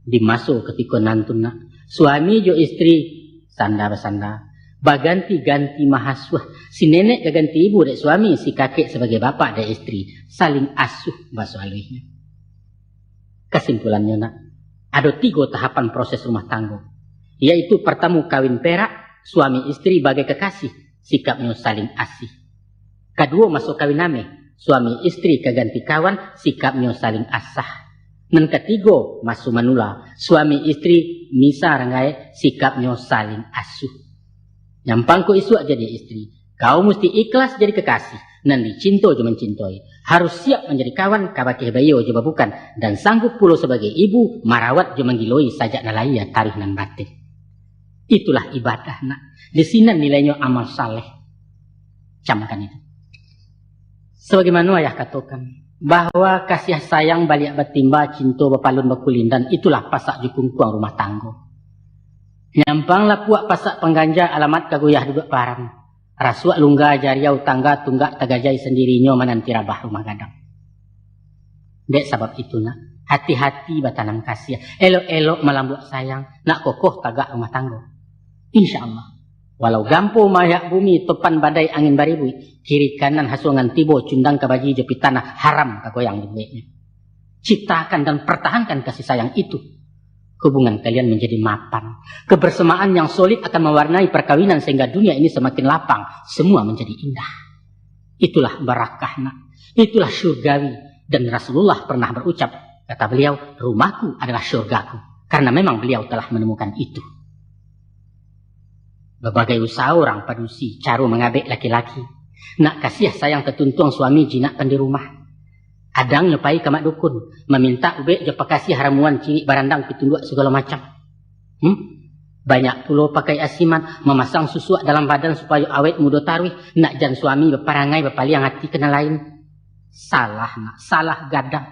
Di maso katiko nan tu, nak, suami jo istri sanda basanda, baganti-ganti mahasuah, si nenek ka ganti ibu dek suami, si kakek sabagai bapak dek istri, saling asuh baso aluihnyo. Kasimpulannyo, nak, ado tigo tahapan proses rumah tanggo, yaitu partamo kawin perak, suami istri bagai kekasih, sikapnyo saling asih. Kaduo maso kawin ameh, suami istri ka ganti kawan, sikapnyo saling asah. Nan katigo maso manula, suami istri misa ranggaek, sikapnyo saling asuh. Nyampang ko isuak jadi istri, kau musti ikhlas jadi kekasih, nan dicinto jo mancintoi. Harus siap manjadi kawan, kabakeh baiyo jo babukan, dan sanggup pulo sabagai ibu marawat jo manggiloi sajak nan lahia taruih nan batin. Itulah ibadah, nak. Di sinan nilainyo amal saleh. Camkan itu. Sabagaimano ayah katokan, bahwa kasiah sayang baliak batimba, cinto bapalun bakulindan, itulah pasak jo kungkuang rumah tanggo. Nyampang lapuak pasak pangganja, alamat ka goyah duduak param. Rasuak lungga jariau tangga, tunggak tagajai sandirinyo mananti rabah rumah gadang. Dek sabab itu, nak, hati-hati batanam kasiah, elok-elok malambuak sayang, nak kokoh tagak rumah tanggo. Insya Allah, walau gampo mayak bumi, topan badai angin baribuik, kiri kanan hasuangan tibo, cundang ka baji jo pitanah, haram ka goyang dibueknyo. Ciptakan dan pertahankan kasih sayang itu. Hubungan kalian menjadi mapan. Kebersamaan yang solid akan mewarnai perkawinan sehingga dunia ini semakin lapang, semua menjadi indah. Itulah barakah, nak. Itulah syurgawi. Dan Rasulullah pernah berucap, kata beliau, "Rumahku adalah syurgaku." Karena memang beliau telah menemukan itu. Babagai usaha urang padusi, caro mangabek laki-laki. Nak kasiah sayang tatuntuang suami jinak pandi rumah. Adangnyo pai ka mak dukun, mamintak ubek jo pakasiah, ramuan, cirik, barandang, pitunduak, sagalo macam. Hmm? Banyak pulo pakai asiman, mamasang susuak dalam badan supayo awet mudo taruih, nak jan suami baparangai bapaliang ati ka nan lain. Salah, nak, salah gadang.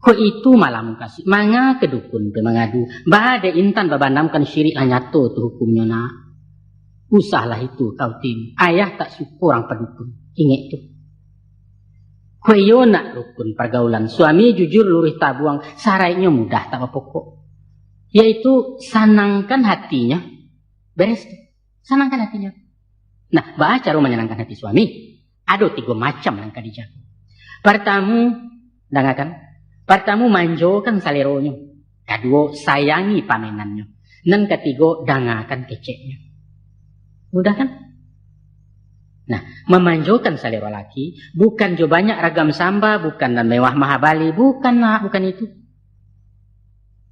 Kok itu malah mukasuik, manga ka dukun pai mangadu, baa dek intan babanamkan syirik, lah nyato tu hukumnyo, nak. Usahlah itu kau tiru, ayah tak suko urang padukun. Ingek tu. Kok iyo nak rukun pargaulan, suami jujur luruih tabuang, saraiknyo mudah tak bapokok. Yaitu sanangkan hatinyo. Beres tu. Sanangkan hatinyo. Nah, baa caro manyanangkan hati suami? Ado tigo macam nan ka dijago. Partamo, dangakan. Partamo, manjokan saleronyo. Kaduo, sayangi pamenannyo. Nan katigo, dangakan keceknyo. Mudah kan? Nah, mamanjokan salero laki, bukan jo banyak ragam samba, bukan nan mewah mahabali, bukan, nak, bukan itu.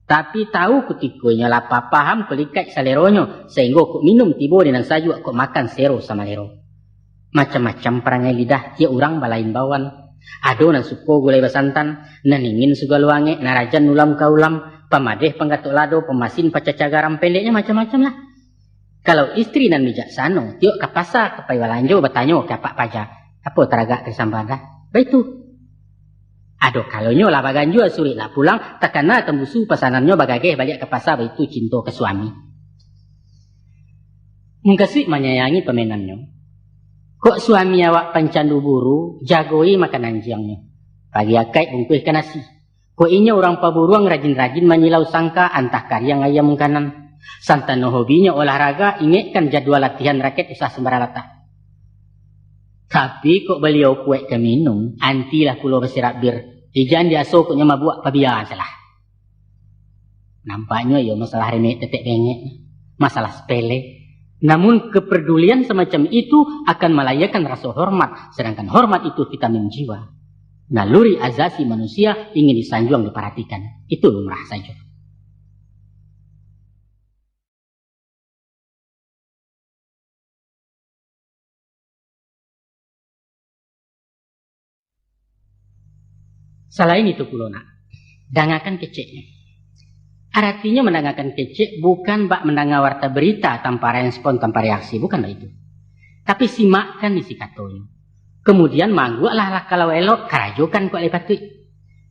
Tapi tahu kutiko inyo lapah, paham kok likaik saleronyo, sahinggo kok minum tibo di nan sajuak, kok makan sero samalero. Macam-macam parangai lidah, tiok urang balain bawaan. Ado nan suko gulai basantan, nan ingin sagalo angek, nan rajan ulam ka ulam, pamadeh panggatok lado, pamasin pacaca garam, pendeknyo macam-macam lah. Kalau istri nan bijaksano, tiok ka pasa, ka pai balanjo, batanyo ka apak paja, "Apo taragak ka disambadah?" Baitu. Ado kalonyo lah baganjua, suruik lah pulang, takana tambusu pasanannyo, bagageh baliak ka pasa, baitu cinto ka suami. Mukasuik manyayangi pamenannyo. Kok suami awak pancandu buru, jagoi makanan jiangnyo. Pagi akaik bungkuihkan nasi. Kok inyo urang paburuang, rajin-rajin manyilau sangka, antah kariang ayam mungkanan. Santano hobinyo olahraga, ingekkan jadwal latihan raket, usah sambarang latah. Tapi kok baliau kuaik ka minum, antilah pulo basirak bir. Ijan diaso kok nyo mabuak, pabiaan salah. Nampaknyo iyo masalah remek tetek bengek, masalah sepele. Namun kepedulian semacam itu akan melahirkan rasa hormat, sedangkan hormat itu vitamin jiwa. Naluri azasi manusia ingin disanjuang, diparhatikan. Itu lumrah sajo. Salain itu pulo, nak, dangakan keceknyo. Aratinyo mandangakan kecek bukan bak mandanga warta berita tanpa respon, tanpa reaksi, bukan baitu. Tapi simakkan isi katonyo. Kemudian maangguaklah lah kalau elok, karajokan kok lai patuik.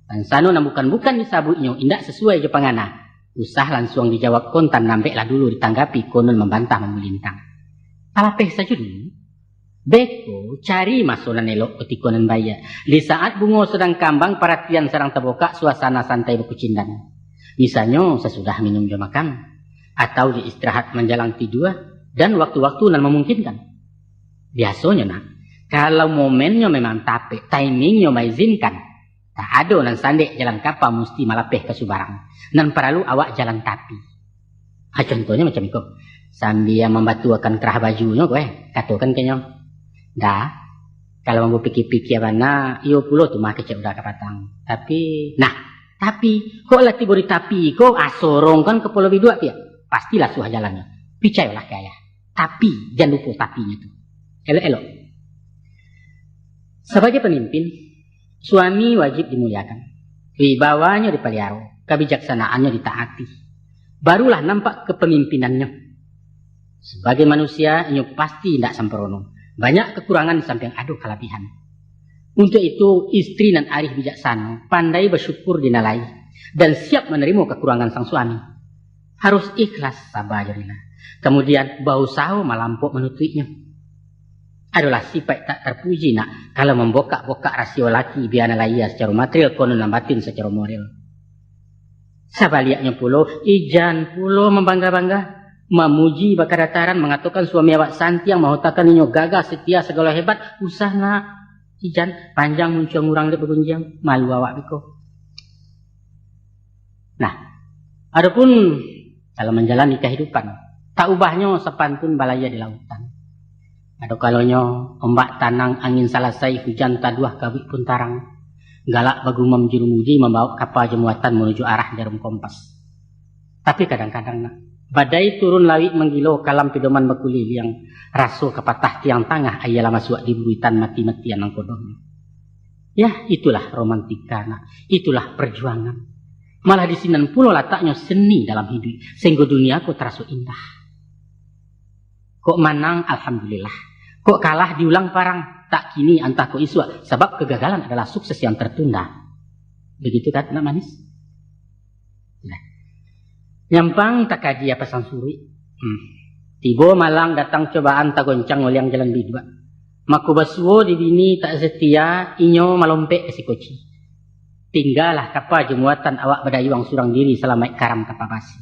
Pansano nan bukan-bukan disabuiknyo indak sasuai jo pangana, usah lansuang dijawab, kontan nambeklah dulu ditanggapi, konon mambantah mamulintang. Talapeh sajo dulu. Beko, cari maso nan elok, kutiko nan baiak. Di saat bungo sadang kambang, paratian sadang tabokak, suasana santai bakucindan. Misalnyo, sasudah minum jo makan, atau di istirahat manjalang tidua, dan waktu-waktu nan mamungkinkan. Biasonyo, nak, kalau momennyo memang tapek, timingnyo maizinkan, tak ado nan sandek jalan kapa musti malapeh ka subarang. Nan paralu awak jalan tapi. Ha, contohnyo macam iko. Sambia mambatuakan kerah bajunyo ko, eh, katokan ka inyo, "Da, kalau ambo pikia-pikia bana, iyo pulo tu mah kecek Uda kapatang. Tapi, nah, tapi, kok lah tibo di tapi ko, ah, sorongkan kapalo biduak, piak. Pastilah suah jalannyo. Picayolah ka ayah. Tapi, jan lupo tapinyo tu." Elok-elok. Sabagai pamimpin, suami wajib dimuliakan, wibawanyo dipaliaro, kabijaksanaannyo ditaati. Barulah nampak kapamimpinannyo. Sabagai manusia, inyo pasti indak sampurno. Banyak kakurangan di sampiang ado kalabihan. Untuak itu, istri nan arih bijaksano, pandai basyukur dinalai, dan siap manarimo kakurangan sang suami. Harus ikhlas, saba jo rila. Kamudian, bausaho malampok manutuiknyo. Adolah sipaik tak tarpuji nak, kalau mambokak-bokak rasio laki bia nan lahia sacaro material, konon nan batin sacaro moral. Sabaliaknyo pulo, ijan pulo mambangga-bangga, mamuji bakadataran, mangatokan suami awak santiang, mahotakan inyo gagah, setia, sagalo hebat, usah nak. Ijan, panjang muncuang urang dek bagunjiang, malu awak biko. Nah, adopun dalam manjalani kahidupan, tak ubahnyo sapantun balayia di lautan. Ado kalonyo ombak tanang, angin salasai, hujan taduah, kabuik pun tarang. Galak bagumam jurumudi, mambaok kapa jo muatan manuju arah jarum kompas. Tapi kadang-kadang nak, badai turun lawik manggilo, kalam pidoman bakuliliang, raso ka patah tiang tangah, aia lah masuak di buruitan, mati-matian nangko doh. Yah, itulah romantika nak, itulah perjuangan. Malah di sinan pulo lataknyo seni dalam hiduik, sehinggo dunia ko taraso indah. Kok manang, alhamdulillah. Kok kalah, diulang parang. Tak kini, antah kok isuak, sabab kegagalan adalah sukses yang tertunda. Begitu kan, nak manis? Nah. Nyampang takadi apa sang suruik. Hmm. Tibo malang datang cobaan, tagoncang oliang jalan biduak. Mako basuo di bini tak setia, inyo malompek ka si koci. Tinggalah kapa jo muatan, awak badayuang surang diri, salamaik karam kapa basi.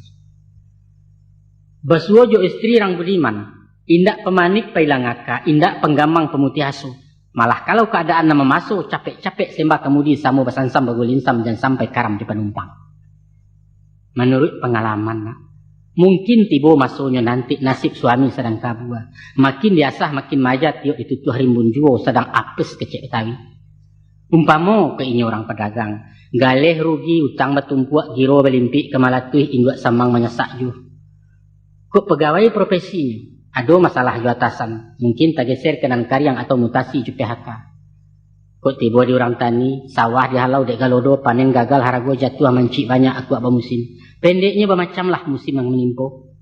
Basuo jo istri rang budiman, indak pamanik pailang aka, indak panggamang pamutih aso. Malah kalau kaadaan nan mamaso, capek-capek sembah kamudi, samo basansam bagulinsam, jan sampai karam di panumpang. Manuruik pangalaman, nak, mungkin tibo masonyo nanti, nasib suami sadang kabua. Makin diasah, makin maaja, tiok ditutuah rimbun juo, sadang apes kecek Batawi. Umpamo ka inyo urang padagang, galeh rugi, utang batumpuak, giro balimpik ka malatuih, induak samang manyasak juo. Kok pagawai profesinyo, ado masalah jo atasan, mungkin tageser ka nan kariang atau mutasi jo P H K. Kok tibo di urang tani, sawah dihalau dek galodo, panen gagal, harago jatuah, mancik banyak, akuak bamusim. Pendeknyo, bamacamlah musim nan manimpo.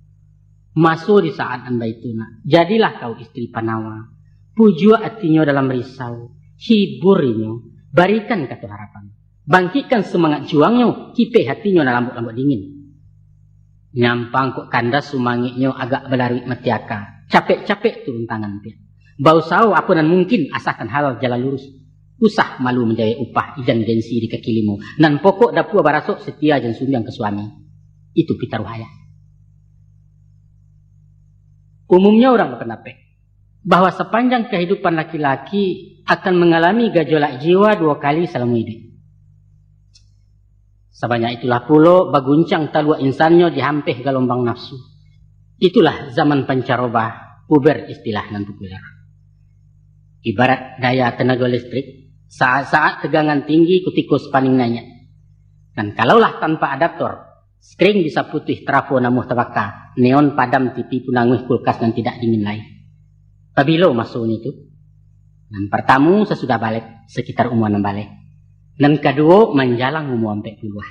Maso di saat nan baitu, nak, jadilah kau istri panawa. Pujuak atinyo dalam risau, hibur inyo, barikan kato harapan. Bangkikkan sumangat juangnyo, kipeh atinyo nan lambuak-lambuak dingin. Nyampang kok kandas sumangeknyo, agak balaruik mati aka. Capek-capek turun tangan pian. Bausaho apo nan mungkin, asakan halal jalan lurus. Usah malu manjawek upah, ijan gengsi di kaki limo. Nan pokok dapua barasok, setia jan sumbiang ka suami. Itu pitaruah ayah. Umumnyo urang bapandapek bahwa sapanjang kahidupan laki-laki akan mangalami gajolak jiwa duo kali salamo iduik. Sabanyak itulah pulo baguncang taluak insannyo dihampeh galombang nafsu. Itulah zaman pancaroba, puber istilah nan populer. Ibarat daya tenago listrik, saat-saat tegangan tinggi kutiko spaning naiak. Dan kalaulah tanpa adaptor, skring bisa putuih, trafo namuah tabaka, neon padam, T V pun anguih, kulkas nan tidak dingin lai. Pabilo masonyo tu? Nan partamu sasudah balek, sakitar umua anam baleh. Nan kaduo manjalang umua ampek puluah.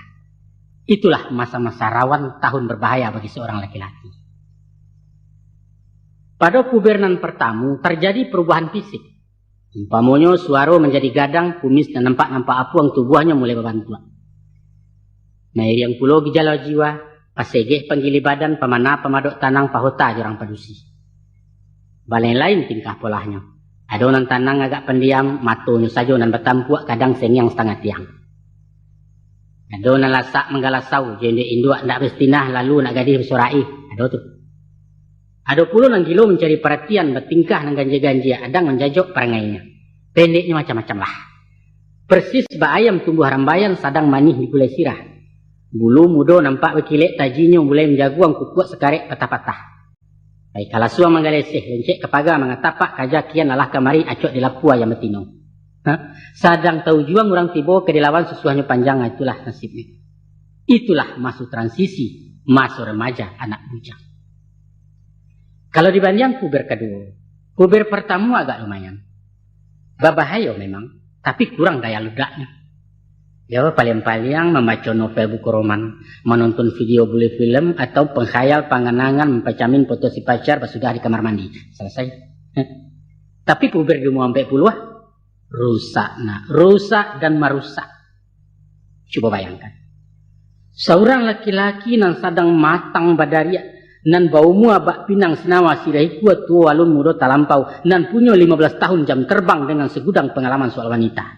Itulah masa-masa rawan, tahun berbahaya bagi seorang laki-laki. Pado puber nan partamu tarjadi parubahan fisik. Umpamonyo suaro manjadi gadang, kumis nan nampak-nampak apuang, tubuahnyo mulai babantuak. Mairiang pulo gijalo jiwa, pasegeh panggili badan, pamana pamadok tanang, pahota jo urang padusi. Balain-lain tingkah polahnyo. Ado nan tanang agak pandiam, matonyo sajo nan batampuak, kadang sengiang satangah tiang. Ado nan lasak manggalasau, jo induak-induak ndak bastinah, lalu nak gadih basorak-ih, ado tu. Ado pulo nan gilo mancari paratian, batingkah nan ganjia-ganjia, adang manjajok parangainyo. Pendeknyo macam-macam lah. Persis bak ayam tumbuah rambaian, sadang manih digulai sirah. Bulu mudo nampak bakilek, tajinyo mulai manjaguang, kukuak sakarek patah-patah. Pai ka lasuang manggaleseh, lencek ka paga mangatapak, kaja kian lalah kamari, acok di lapua ayam batino. Ha? Sadang taujuang urang tibo ka dilawan, susuahnyo panjang, itulah nasibnyo. Itulah maso transisi, maso remaja anak bujang. Kalau dibandiang puber kaduo, puber partamu agak lumayan. Babahayo memang, tapi kurang daya ledaknyo. Yo, paliang-paliang mambaco novel buku roman, manonton video bule film, atau pangkhayal panganangan mampacamin foto si pacar basudah di kamar mandi. Salasai. Tapi puber di umua ampek puluah, rusak nak, rusak dan marusak. Cubo bayangkan. Saurang laki-laki nan sadang matang badariak, nan baumua bak pinang sinawa, sirah ikua tuo alun mudo talampau, nan punyo limo baleh tahun jam terbang dengan segudang pangalaman soal wanita.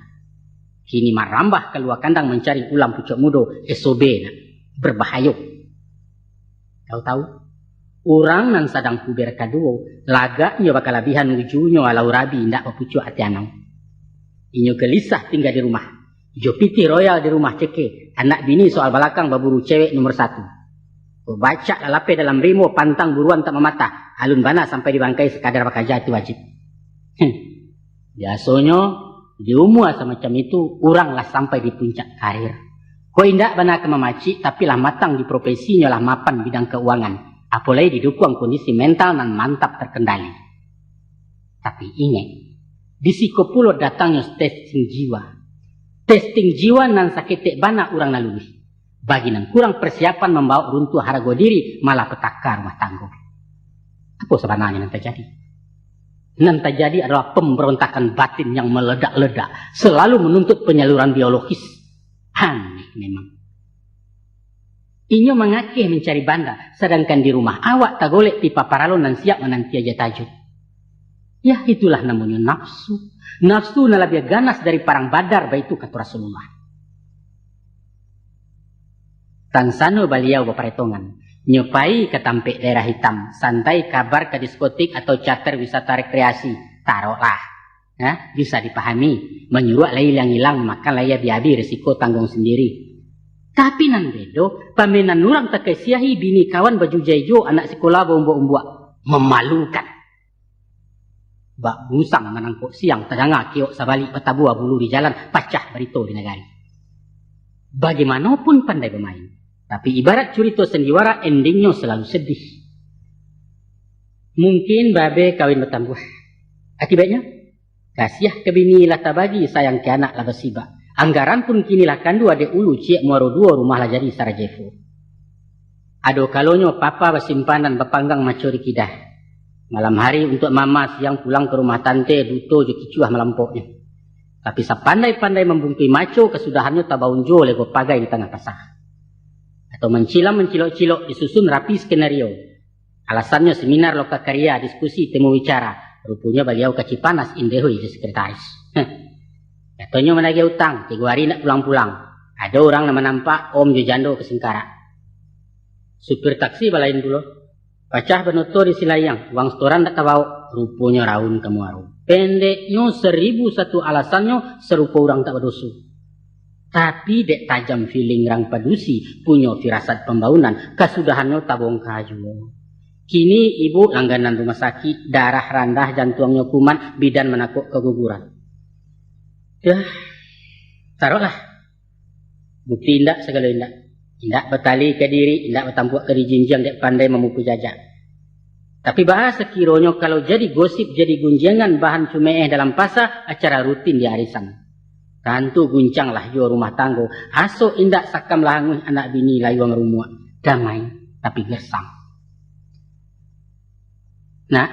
Kini marambah kalua kandang mancari ulam pucuak mudo, S O B nak, berbahayo. Tahu-tahu, urang nan sadang puber kaduo, lagaknyo bakalabihan, ujunyo alau rabi indak bapucuak ati anau. Inyo galisah tingga di rumah. Jo pitih royal di rumah ceke, anak bini soal balakang baburu cewek nomor satu. Kok bacak lalapeh dalam rimo, pantang buruan tak mamatah, alun bana sampai di bangkai, sakadar bakaja tu wajib. Hmm. Biasonyo, di umua samacam itu, urang lah sampai di puncak karir. Kok indak bana ka mamacik, tapi lah matang di profesinyo, lah mapan bidang keuangan, apolai didukuang kondisi mental nan mantap terkendali. Tapi ingek, di siko pulo datangnyo testing jiwa. Testing jiwa nan saketek bana urang nan luluih. Bagi nan kurang persiapan, mambaok runtuah harago diri, malah petaka rumah tanggo. Apo sabananyo nan tajadi? Nan tajadi adolah pemberontakan batin yang meledak-ledak, selalu menuntut penyaluran biologis. Aneh memang. Inyo mangakeh mancari banda, sadangkan di rumah awak tagolek pipa paralon nan siap mananti aja tajun. Yah, itulah namonyo nafsu. Nafsu nan labiah ganas dari parang Badar, baitu kato Rasulullah. Tansano baliau baparetongan, nyo pai ka tampek daerah hitam, santai kabar ka diskotik atau charter wisata rekreasi, taroklah. Ya, bisa dipahami, manyuruak lai ilang-ilang, makan lai abi-abi, resiko tangguang sendiri. Tapi nan bedo, pamenan urang takai siahi, bini kawan bajujai juo, anak sikola baumbuak-umbuak, memalukan. Bak busang manangkok siang, tadanga keok sabalik, batabua bulu di jalan, pacah barito di nagari. Bagaimanopun pandai bamain, tapi ibarat curito sandiwara, endingnyo salalu sedih. Mungkin babe kawin batambuah. Akibatnyo, kasiah ka bini lah tabagi, sayang ka anak lah basibak. Anggaran pun kini lah kandua dek ulu, ciek muaro duo, rumah lah jadi Sarajevo. Ado kalonyo papa basimpanan, bapanggang maco di kidah. Malam hari untuak mama, siang pulang ka rumah tante, duto jo kicuah malampoknyo. Tapi sapandai-pandai mambungkui maco, kasudahannyo tabaun juo lego pagai di tangah pasa. Atau mancilam mancilok-cilok, disusun rapi skenario. Alasannyo seminar loka karya, diskusi temu bicara. Ruponyo baliau ka Cipanas, indehui jo sekretaris. Heh. Katonyo managih utang, tigo ari ndak pulang-pulang. Ado urang nan manampak, om jo jando ka Singkarak. Supir taksi balain pulo. Pacah banoto di Silaiang, uang setoran ndak tabaok, ruponyo raun ka Muaro. Pendeknyo, saribu satu alasannyo, sarupo urang tak badoso. Tapi dek tajam feeling rang padusi, punyo firasat pambaunan, kasudahannyo tabongka juo. Kini ibu langganan rumah sakik, darah randah, jantuangnyo kumat, bidan manakok kaguguran. Yah, taroklah. Bukti indak sagalo indak. Indak batali ka diri, indak batampuak ka dijinjiang, dek pandai mamukul jajak. Tapi baa sakironyo kalau jadi gosip, jadi gunjiangan, bahan cumeeh dalam pasa, acara rutin di arisan. Tantu guncanglah juo rumah tanggo, aso indak sakamlah anguih, anak bini layua marumuak. Damai, tapi gersang. Nak,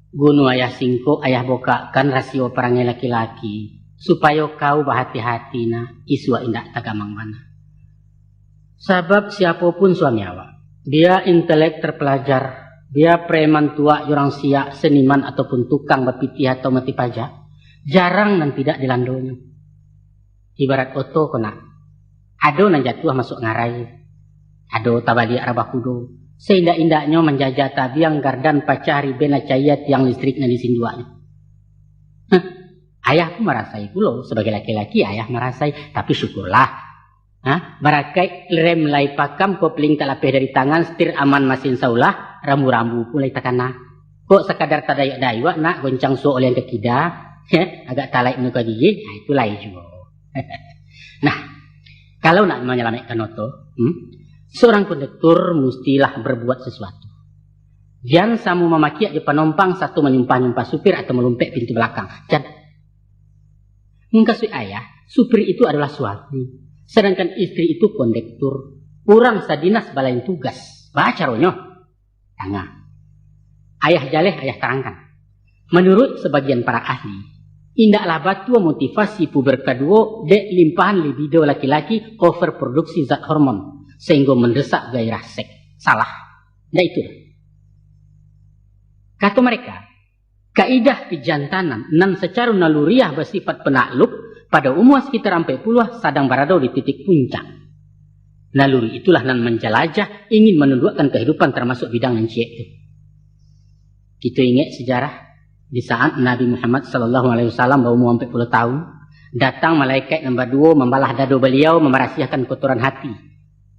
gunu ayah singkok, ayah bukakkan rasio parangai laki-laki, supayo kau bahati-hati, nak, isuak indak tagamang bana. Sabab siapo pun suami awak, bia intelek terpelajar, bia preman tuak jo urang siak, seniman ataupun tukang bapitih atau mati pajak, jarang nan tidak dilandonyo. Ibarat oto ko, nak, ado nan jatuah masuak ngarai, ado tabaliak rabah kudo, saindak-indaknyo manjajah tabiang, gardan pacah, riben lah caia, tiang listrik nan disinduaknyo. Hah, ayah pun marasai pulo, sabagai laki-laki ayah marasai, tapi syukurlah. Hah, barakaik rem lai pakam, kopling tak lapeh dari tangan, setir aman masin saulah, rambu-rambu pun lai takana. Kok sakadar tadayuak-dayuak, nak, goncang suok oleh ka kida, heh, agak talaik manuka gigi, nah, itu lai juo. Nah, kalau nak manyalamaikkan oto, hmm, seorang konduktur mustilah berbuat sesuatu. Jan samo mamakiak jo panompang, sato manyumpah-nyumpah supir atau malumpek pintu balakang. Jan. Mukasuik ayah, supir itu adolah suami, sadangkan istri itu konduktur. Urang sadinas balain tugas. Baa caronyo? Danga. Ayah jaleh, ayah tarangkan. Manuruik sabagian para ahli, Indaklah batua motivasi puber kaduo dek limpahan libido laki-laki overproduksi zat hormon, sehinggo mendesak gairah seks. Salah. Ndak itu. Kato mereka, kaidah pijantanan nan sacaro naluriah basifat penakluk pada umua sekitar ampek puluah sadang barado di titik puncak. Naluri itulah nan manjalajah, ingin manunduakkan kahidupan, tarmasuk bidang nan ciek tu. Kito ingek sejarah, di saat Nabi Muhammad sallallahu alaihi wasallam baumua ampek puluah tahun, datang malaikat nan baduo mambalah dado baliau, mamarasiahkan kotoran hati,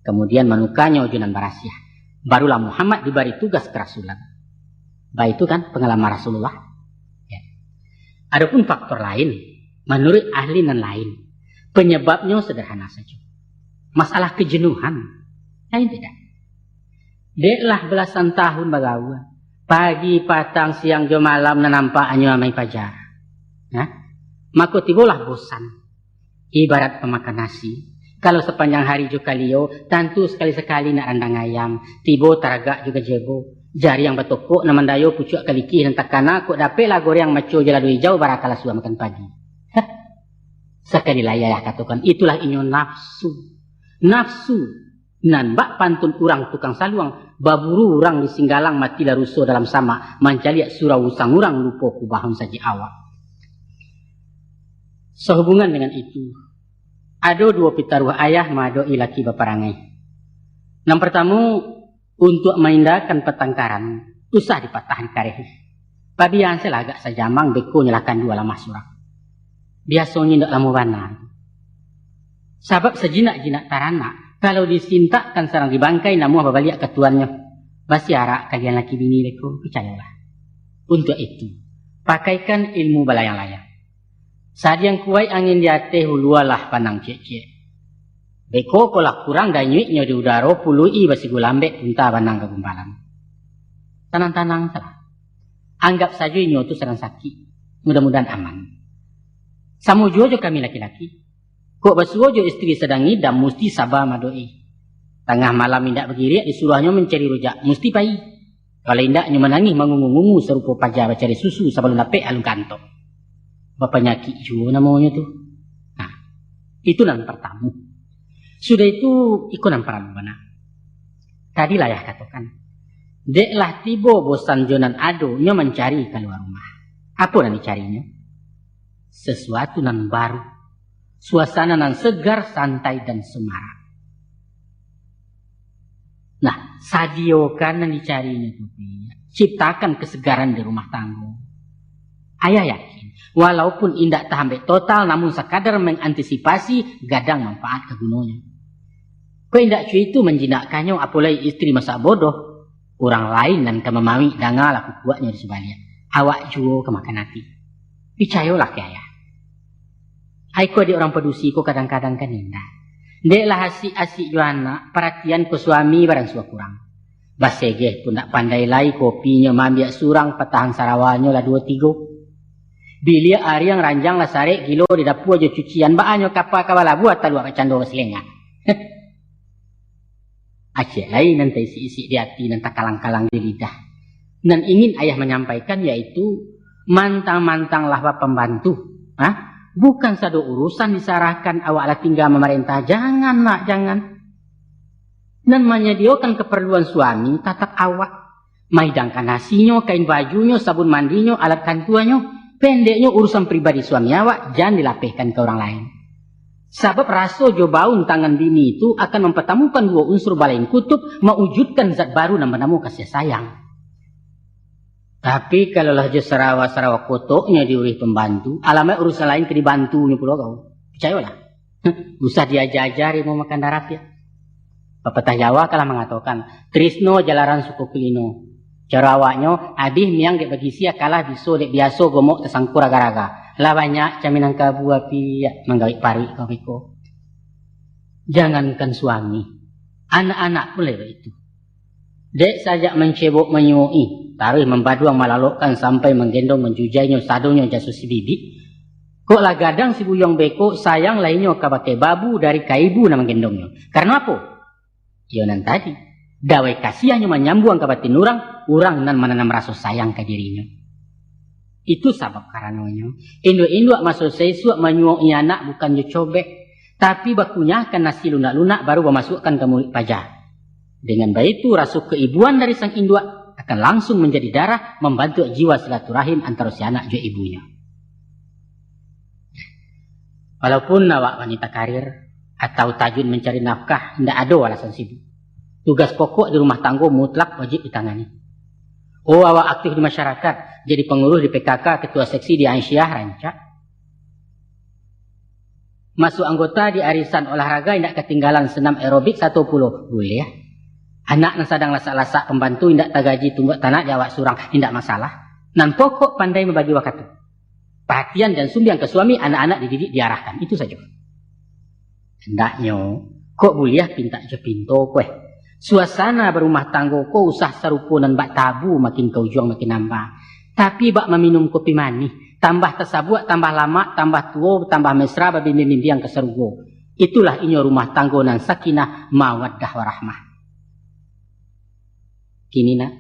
kamudian manukanyo jo nan barasiah. Barulah Muhammad dibari tugas karasulan. Baitu kan pangalaman Rasulullah. Ya. Adapun faktor lain, manuruik ahli nan lain, penyebabnyo sederhana sajo. Masalah kejenuhan. Lain tidak. Deklah belasan tahun bagaua. Pagi, patang, siang, jo malam nan nampak hanyo amai paja. Nah, mako tibolah bosan. Ibarat pamakan nasi. Kalau sapanjang hari jo kalio, tantu sakali-sakali nak randang ayam. Tibo taragak jo gajebo. Jariang batokok nan mandayo, pucuak kalikih nan takana, kok dapeklah goreang maco jo lado ijau, barakalah suah makan pagi. Hah. Sakali lai ayah katokan, itulah inyo nafsu. Nafsu. Nan bak pantun urang tukang saluang, baburu urang di Singgalang, matilah ruso dalam samak, mancaliak surau usang urang, lupo kubahun sajik awak. Sahubungan dengan itu, ado duo pitaruah ayah maadoki laki baparangai. Nan partamo, untuak maindakan patangkaran, usah dipatahan kareh. Pabian se lah agak sajamang, beko nyalahkan duo alamah surang. Biasonyo indak lamo bana. Sabab sajinak-jinak taranak, kalau disintakkan sarang dibangkai, namuah babaliak ka tuannyo. Basiarak kalian laki bini beko, picayolah. Untuak itu, pakaikan ilmu balayang-layang. Sadiang kuaik angin di ateh, ulualah panang ciek-ciek. Beko ko lah kurang danyuiknyo di udaro, puluik-i basigulambek, punta banang ka gumbalan. Tanang-tanang salah. Anggap sajo inyo tu sadang sakik. Mudah-mudahan aman. Samo juo jo kami laki-laki. Kok basuo jo istri sadang ngidam, musti saba maadoki. Tangah malam indak bagiriak, disuruahnyo mancari rujak, musti pai. Kalau indak, nyo manangih mangungu-ngungu sarupo paja bacari susu sabalun dapek alun kantok. Bapanyakik juo namonyo tu. Nah, itu nan partamo. Sudah itu, iko nan paralu bana. Tadi lah ayah katokan, dek lah tibo bosan jo nan ado, nyo mancari kalua rumah. Apo nan dicarinyo? Sasuatu nan baru, suasana nan segar, santai, dan semarak. Nah, sadiokan nan dicarinyo tu, Pi. Ciptakan kesegaran di rumah tanggo. Ayah yakin, walaupun indak tahambek total, namun sakadar mengantisipasi, gadang manfaat ka gunonyo. Kok indak cuy tu manjinakkannyo, apolai istri masak bodoh, urang lain nan ka mamawik, dangalah kukuaknyo di subaliak. Awak juo ka makan ati. Picayolah ka ayah. Ai ko dek urang padusi ko kadang-kadang kan indak. Dek lah asik-asik jo anak, paratian ko suami baransua kurang. Basegeh pun ndak pandai lai, kopinyo maambiak surang, patahan sarawalnyo lah duo tigo. Biliak ariang ranjang lah sarek, gilo di dapua jo cucian, baanyo kapa ka balabuah, taluak bak cando basilengah. Aceh lai nan taisik-isik di ati, nan takalang-kalang di lidah. Nan ingin ayah manyampaikan yaitu, mantang-mantang lah bapambantu, ha? Bukan sado urusan disarahkan, awak lah tingga mamarentah. Jangan, nak, jangan. Nan manyadiokan kaparluan suami tatap awak. Maidangkan nasinyo, kain bajunyo, sabun mandinyo, alat kantuanyo. Pendeknyo, urusan pribadi suami awak, jan dilapehkan ka urang lain. Sabab raso jo baun tangan bini tu akan mampatamukan duo unsur balain kutub, maujudkan zat baru nan banamo kasih sayang. Tapi, kalau lah jo sarawa-sarawa kotoknyo diurih pambantu, alamaik urusan lain ka dibantunyo pulo kau. Picayolah. Usah diaja-aja rimau makan darah, yo. Papatah Jawa kan lah mangatokan, "Trisno jalaran suko kulino." Caro awaknyo, abih miang dek bagisia, kalah biso dek biaso, gomok tasangkur agar-agar. Lah banyak camin angka buah piak manggawik paruik kau beko. Jangankan suami, anak-anak pun lai baitu. Dek sajak mancebok manyuok-i, taruih mambaduang malalokkan sampai manggendong manjujainyo sadonyo jaso si bibik, kok lah gadang si buyuang beko, sayang lah inyo ka bakeh babu dari ka ibu nan manggendongnyo. Karano apo? Iyo nan tadi, dawai kasiahnyo manyambuang ka batin urang, urang nan mananam raso sayang ka dirinyo. Itu sabab karanonyo, induak-induak maso saisuak manyuok-i anak bukan jo cobek, tapi bakunyakan nasi lunak-lunak baru bamasuakkan ka muluik paja. Dengan baitu, raso kaibuan dari sang induak akan langsung manjadi darah, mambantuak jiwa silaturahim antaro si anak jo ibunyo. Walaupun awak wanita karir atau tajun mancari nafkah, indak ado alasan sibuk. Tugas pokok di rumah tanggo mutlak wajib ditangani. Oh, awak aktif di masyarakat, jadi pangurus di P K K, ketua seksi di Aisyah, rancak. Masuak anggota di arisan olahraga, indak katinggalan senam aerobik sato pulo, buliah. Anak nan sadang lasak-lasak pambantu, indak tagaji tumbuak tanak di awak surang, indak masalah. Nan pokok pandai mambagi wakatu. Parhatian jan sumbiang ka suami, anak-anak dididik, diarahkan. Itu sajo. Hendaknyo, kok buliah pintak jo pinto ko, eh. Suasana barumah tanggo ko usah sarupo nan bak tabu, makin ka ujuang makin ambang. Tapi bak maminum kopi manih, tambah tasabuak, tambah lamak, tambah tuo, tambah mesra, babimbiang-bimbiang ka sarugo. Itulah inyo rumah tanggo nan sakinah, mawaddah, warahmah. Kini nak,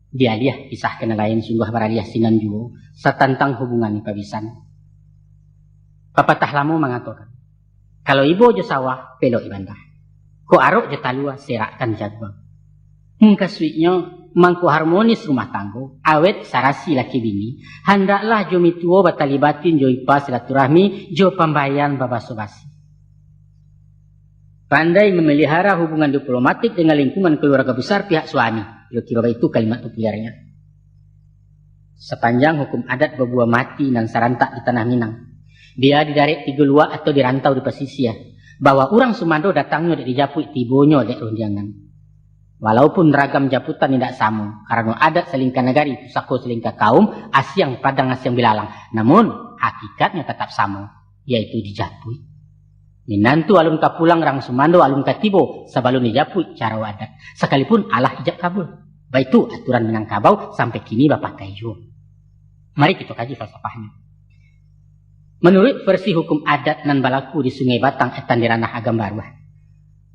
dialiah kisah ka nan lain, sungguah baraliah sinan juo, satantang hubungan di pabisan. Papatah lamo mangatokan, kalau ibo jo sawah, pelok di bantah. Kok arok jo talua, serakkan jaguang. Mukasuiknyo, mangko harmonis rumah tanggo, awet sarasi laki bini, handaklah jo mituo batali batin jo ipa silaturahmi, jo pambayan babaso basi. Pandai mamelihara hubungan diplomatik dengan lingkungan keluarga besar pihak suami. Kiro-kiro baitu kalimat populernya. Sapanjang hukum adat babuah mati nan sarantak di tanah Minang, bia di darek tigo luak atau di rantau di pasisia, bahwa urang sumando datangnyo dek dijapuik, tibonyo dek rundiangan. Walaupun ragam japutan indak samo, karano adat salingka nagari, pusako salingka kaum, asiang padang asiang bilalang, namun hakikatnyo tatap samo, yaitu dijapuik. Minantu alun ka pulang, rang sumando alun ka tibo, sabalun dijapuik caro adat. Sakalipun alah ijab kabul. Baitu aturan Minangkabau sampai kini bapakai juo. Mari kito kaji falsafahnyo. Manuruik versi hukum adat nan balaku di Sungai Batang, etan di Ranah Agam Baruah,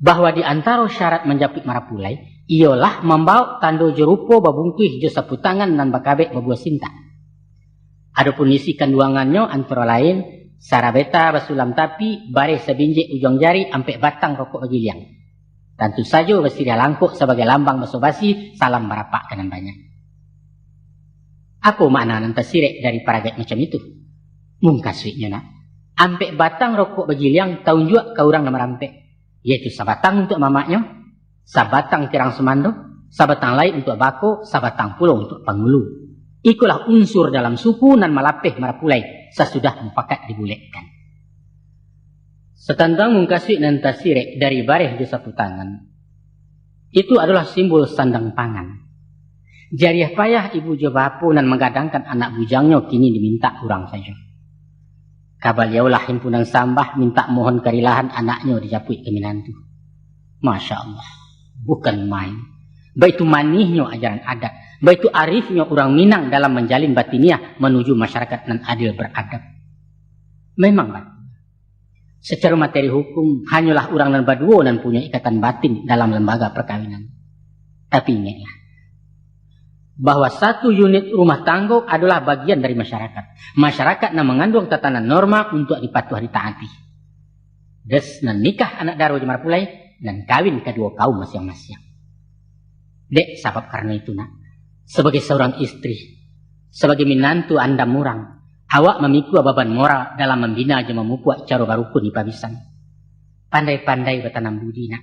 bahwa di antaro syarat manjapuik marapulai, iyolah mambaok tando jo rupo babungkuih jo sapu tangan nan bakabek babuah sintak. Adopun isi kanduangannyo antaro lain, sarabeta basulam tapi, bareh sabinjek ujuang jari, ampek batang rokok bagiliang. Tantu sajo basiriah langkok sabagai lambang baso basi, salam barapak ka nan banyak. Apo makna nan tasirek dari paragaik macam itu? Mukasuiknyo nak, ampek batang rokok bagiliang taunjuak ka urang nan marampek, yaitu sabatang untuak mamaknyo, sabatang tirang sumando, sabatang lai untuak bako, sabatang pulo untuak pangulu. Ikolah unsur dalam suku nan malapeh marapulai sasudah mupakat dibulekkan. Satantang mukasuik nan tasirek dari bareh jo sapu tangan, itu adolah simbol sandang pangan. Jariah payah ibu jo bapo nan manggadangkan anak bujangnyo kini dimintak urang sajo. Ka baliaulah himpunan sambah, mintak mohon karilahan anaknyo dijapuik ka minantu. Masya Allah, bukan main. Baitu manihnyo ajaran adat, baitu arifnyo urang Minang dalam manjalin batiniah manuju masyarakat nan adil beradab. Memang batua, sacaro materi hukum, hanyolah urang nan baduo nan punyo ikatan batin dalam lembaga perkawinan. Tapi ingeklah, bahwa satu unit rumah tanggo adolah bagian dari masyarakat. Masyarakat nan manganduang tatanan norma untuak dipatuah ditaati. Des nan nikah anak daro jo marapulai, nan kawin kaduo kaum masiang-masiang. Dek sabab karano itu nak, sabagai saurang istri, sabagai minantu andam urang, awak mamikua baban moral dalam mambina jo mamupuak caro barukun di pabisan. Pandai-pandai batanam budi nak,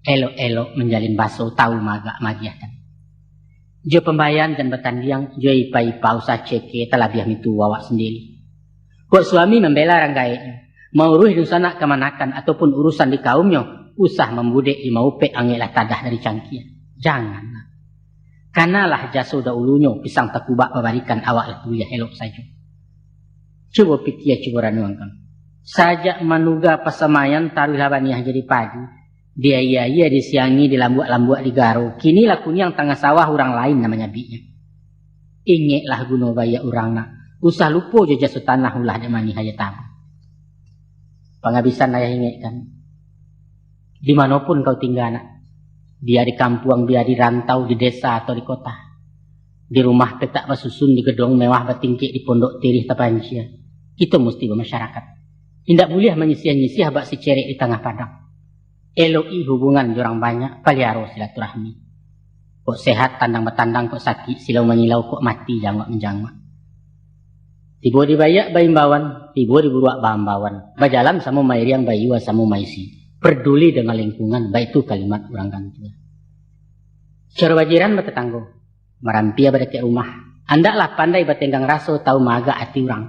elok-elok manjalin baso, tau maagak maagiahkan. Jo pambayan jan batandiang, jo ipa-ipa usah ceke, talabiah mintuo awak sandiri. Kok suami mambela rang gaeknyo, mauruih dunsanak kamanakan ataupun urusan di kaumnyo, usah mambudek di maupek, angeklah tadah dari cangkia. Janganlah. Kanalah jaso daulunyo, pisang takubak babarikan, awaklah kuliah elok sajo. Cubo pikia, cubo ranuangkan. Sajak manuga pasamayan, taruihlah baniah jadi padi. Di aia-aia disiangi, di lambuak-lambuak digaro. Kini lah kuniang tangah sawah, urang lain nan manyabiknyo. Ingeklah guno baiak urang nak, usah lupo jo jaso tanah, ulah dek manih aia tabu. Pangabisan ayah ingekkan. Di mano pun kau tingga nak, bia di kampuang, bia di rantau, di desa atau di kota, Di rumah petak basusun, di gedong mewah batingkek, di pondok tirih tapancia, kito musti bamasyarakat. Indak buliah manyisiah-nyisiah bak si cerek di tangah padang. Eloki hubungan jo urang banyak, paliaro silaturahmi. Kok sehat tandang batandang, kok sakik silau manyilau, kok mati janguak manjanguak. Tibo di baiak baimbauan, tibo di buruak baambauan. Bajalan samo mairiang, baiua samo maisi. Peduli dengan lingkungan, baitu kalimat urang gantua. Caro bajiran batatanggo, marampia badakek rumah. Andaklah pandai batenggang raso, tahu maagak ati urang.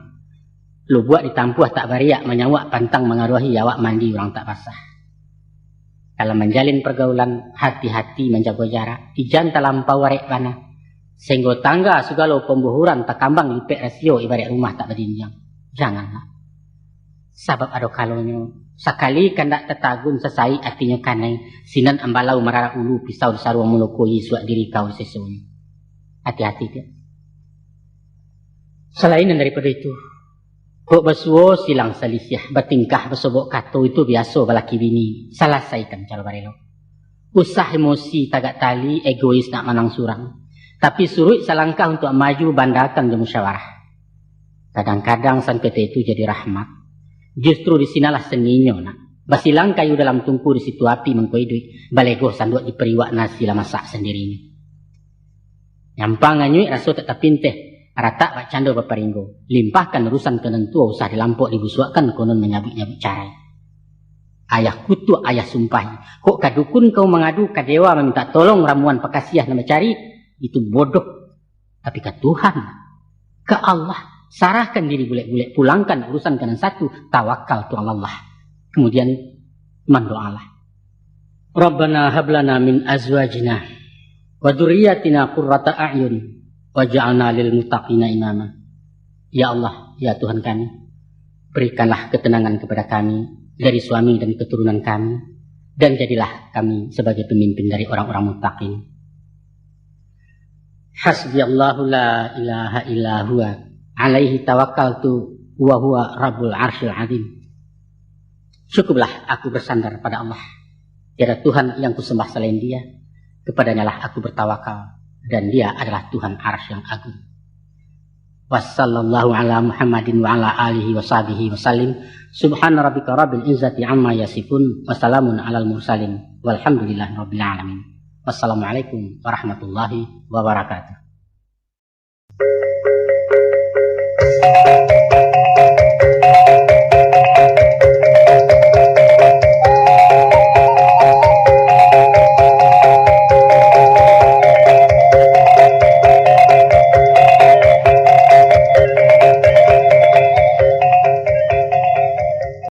Lubuak ditampuah tak bariak, manyauak pantang mangaruahi, awak mandi urang tak basah. Dalam manjalin pargaulan, hati-hati manjago jarak, ijan talampau arek bana, sahinggo tangga sagalo pambuhuran, takambang lipek rasio, ibarat rumah tak badindiang. Janganlah. Sabab ado kalonyo, sakali kandak tatagun, sasaik atinyo kanai, sinan ambalau mararak ulu, pisau disaruang muloko, isuak diri kau disesonyo. Hati-hati, Tiak. Salain nan daripado itu, kok basuo silang salisiah, batingkah basobok kato, itu biaso balaki bini, salasaikan caro barelok. Usah emosi tagak tali, egois nak manang surang. Tapi suruik salangkah untuak maju, bandakan jo musyawarah. Kadang-kadang sangketo itu jadi rahmat. Justru di sinalah seninyo nak. Basilang kayu dalam tungku, di situ api mangko iduik. Balego sanduak di pariuak, nasi lah masak sandirinyo. Nyampang anyuik raso tak tapinteh, ratak bak cando baparinggo. Limpahkan urusan ka nan tuo, usah dilampok dibusuakkan, konon manyabuik-nyabuik carai. Ayah kutuak, ayah sumpahi. Kok ka dukun kau mangadu, ka dewa mamintak tolong, ramuan pakasiah nan bacari, itu bodoh. Tapi ka Tuhan, ka Allah, sarahkan diri bulek-bulek, pulangkan urusan ka nan satu, tawakal tu Allah. Kemudian mandoalah. Rabbana hablana min azwajina wa dzurriyyatina qurrata a'yun waj'alna lil muttaqina imama. Ya Allah, ya Tuhan kami, berikanlah ketenangan kepada kami dari suami dan keturunan kami, dan jadilah kami sebagai pemimpin dari orang-orang muttaqin. Hasbiyallahu la ilaha illa huwa, alaihi tawakkaltu wa huwa rabbul arsyil azim. Cukuplah aku bersandar pada Allah. Tiada Tuhan yang kusembah selain Dia. Kepadanyalah aku bertawakal, dan Dia adalah Tuhan Arsy yang agung. Wassallallahu ala Muhammadin wa ala alihi wa sahbihi wa sallim. Subhana rabbika rabbil izzati amma yasifun. Wassalamun alal mursalin. Walhamdulillahi rabbil alamin. Wassalamualaikum warahmatullahi wabarakatuh.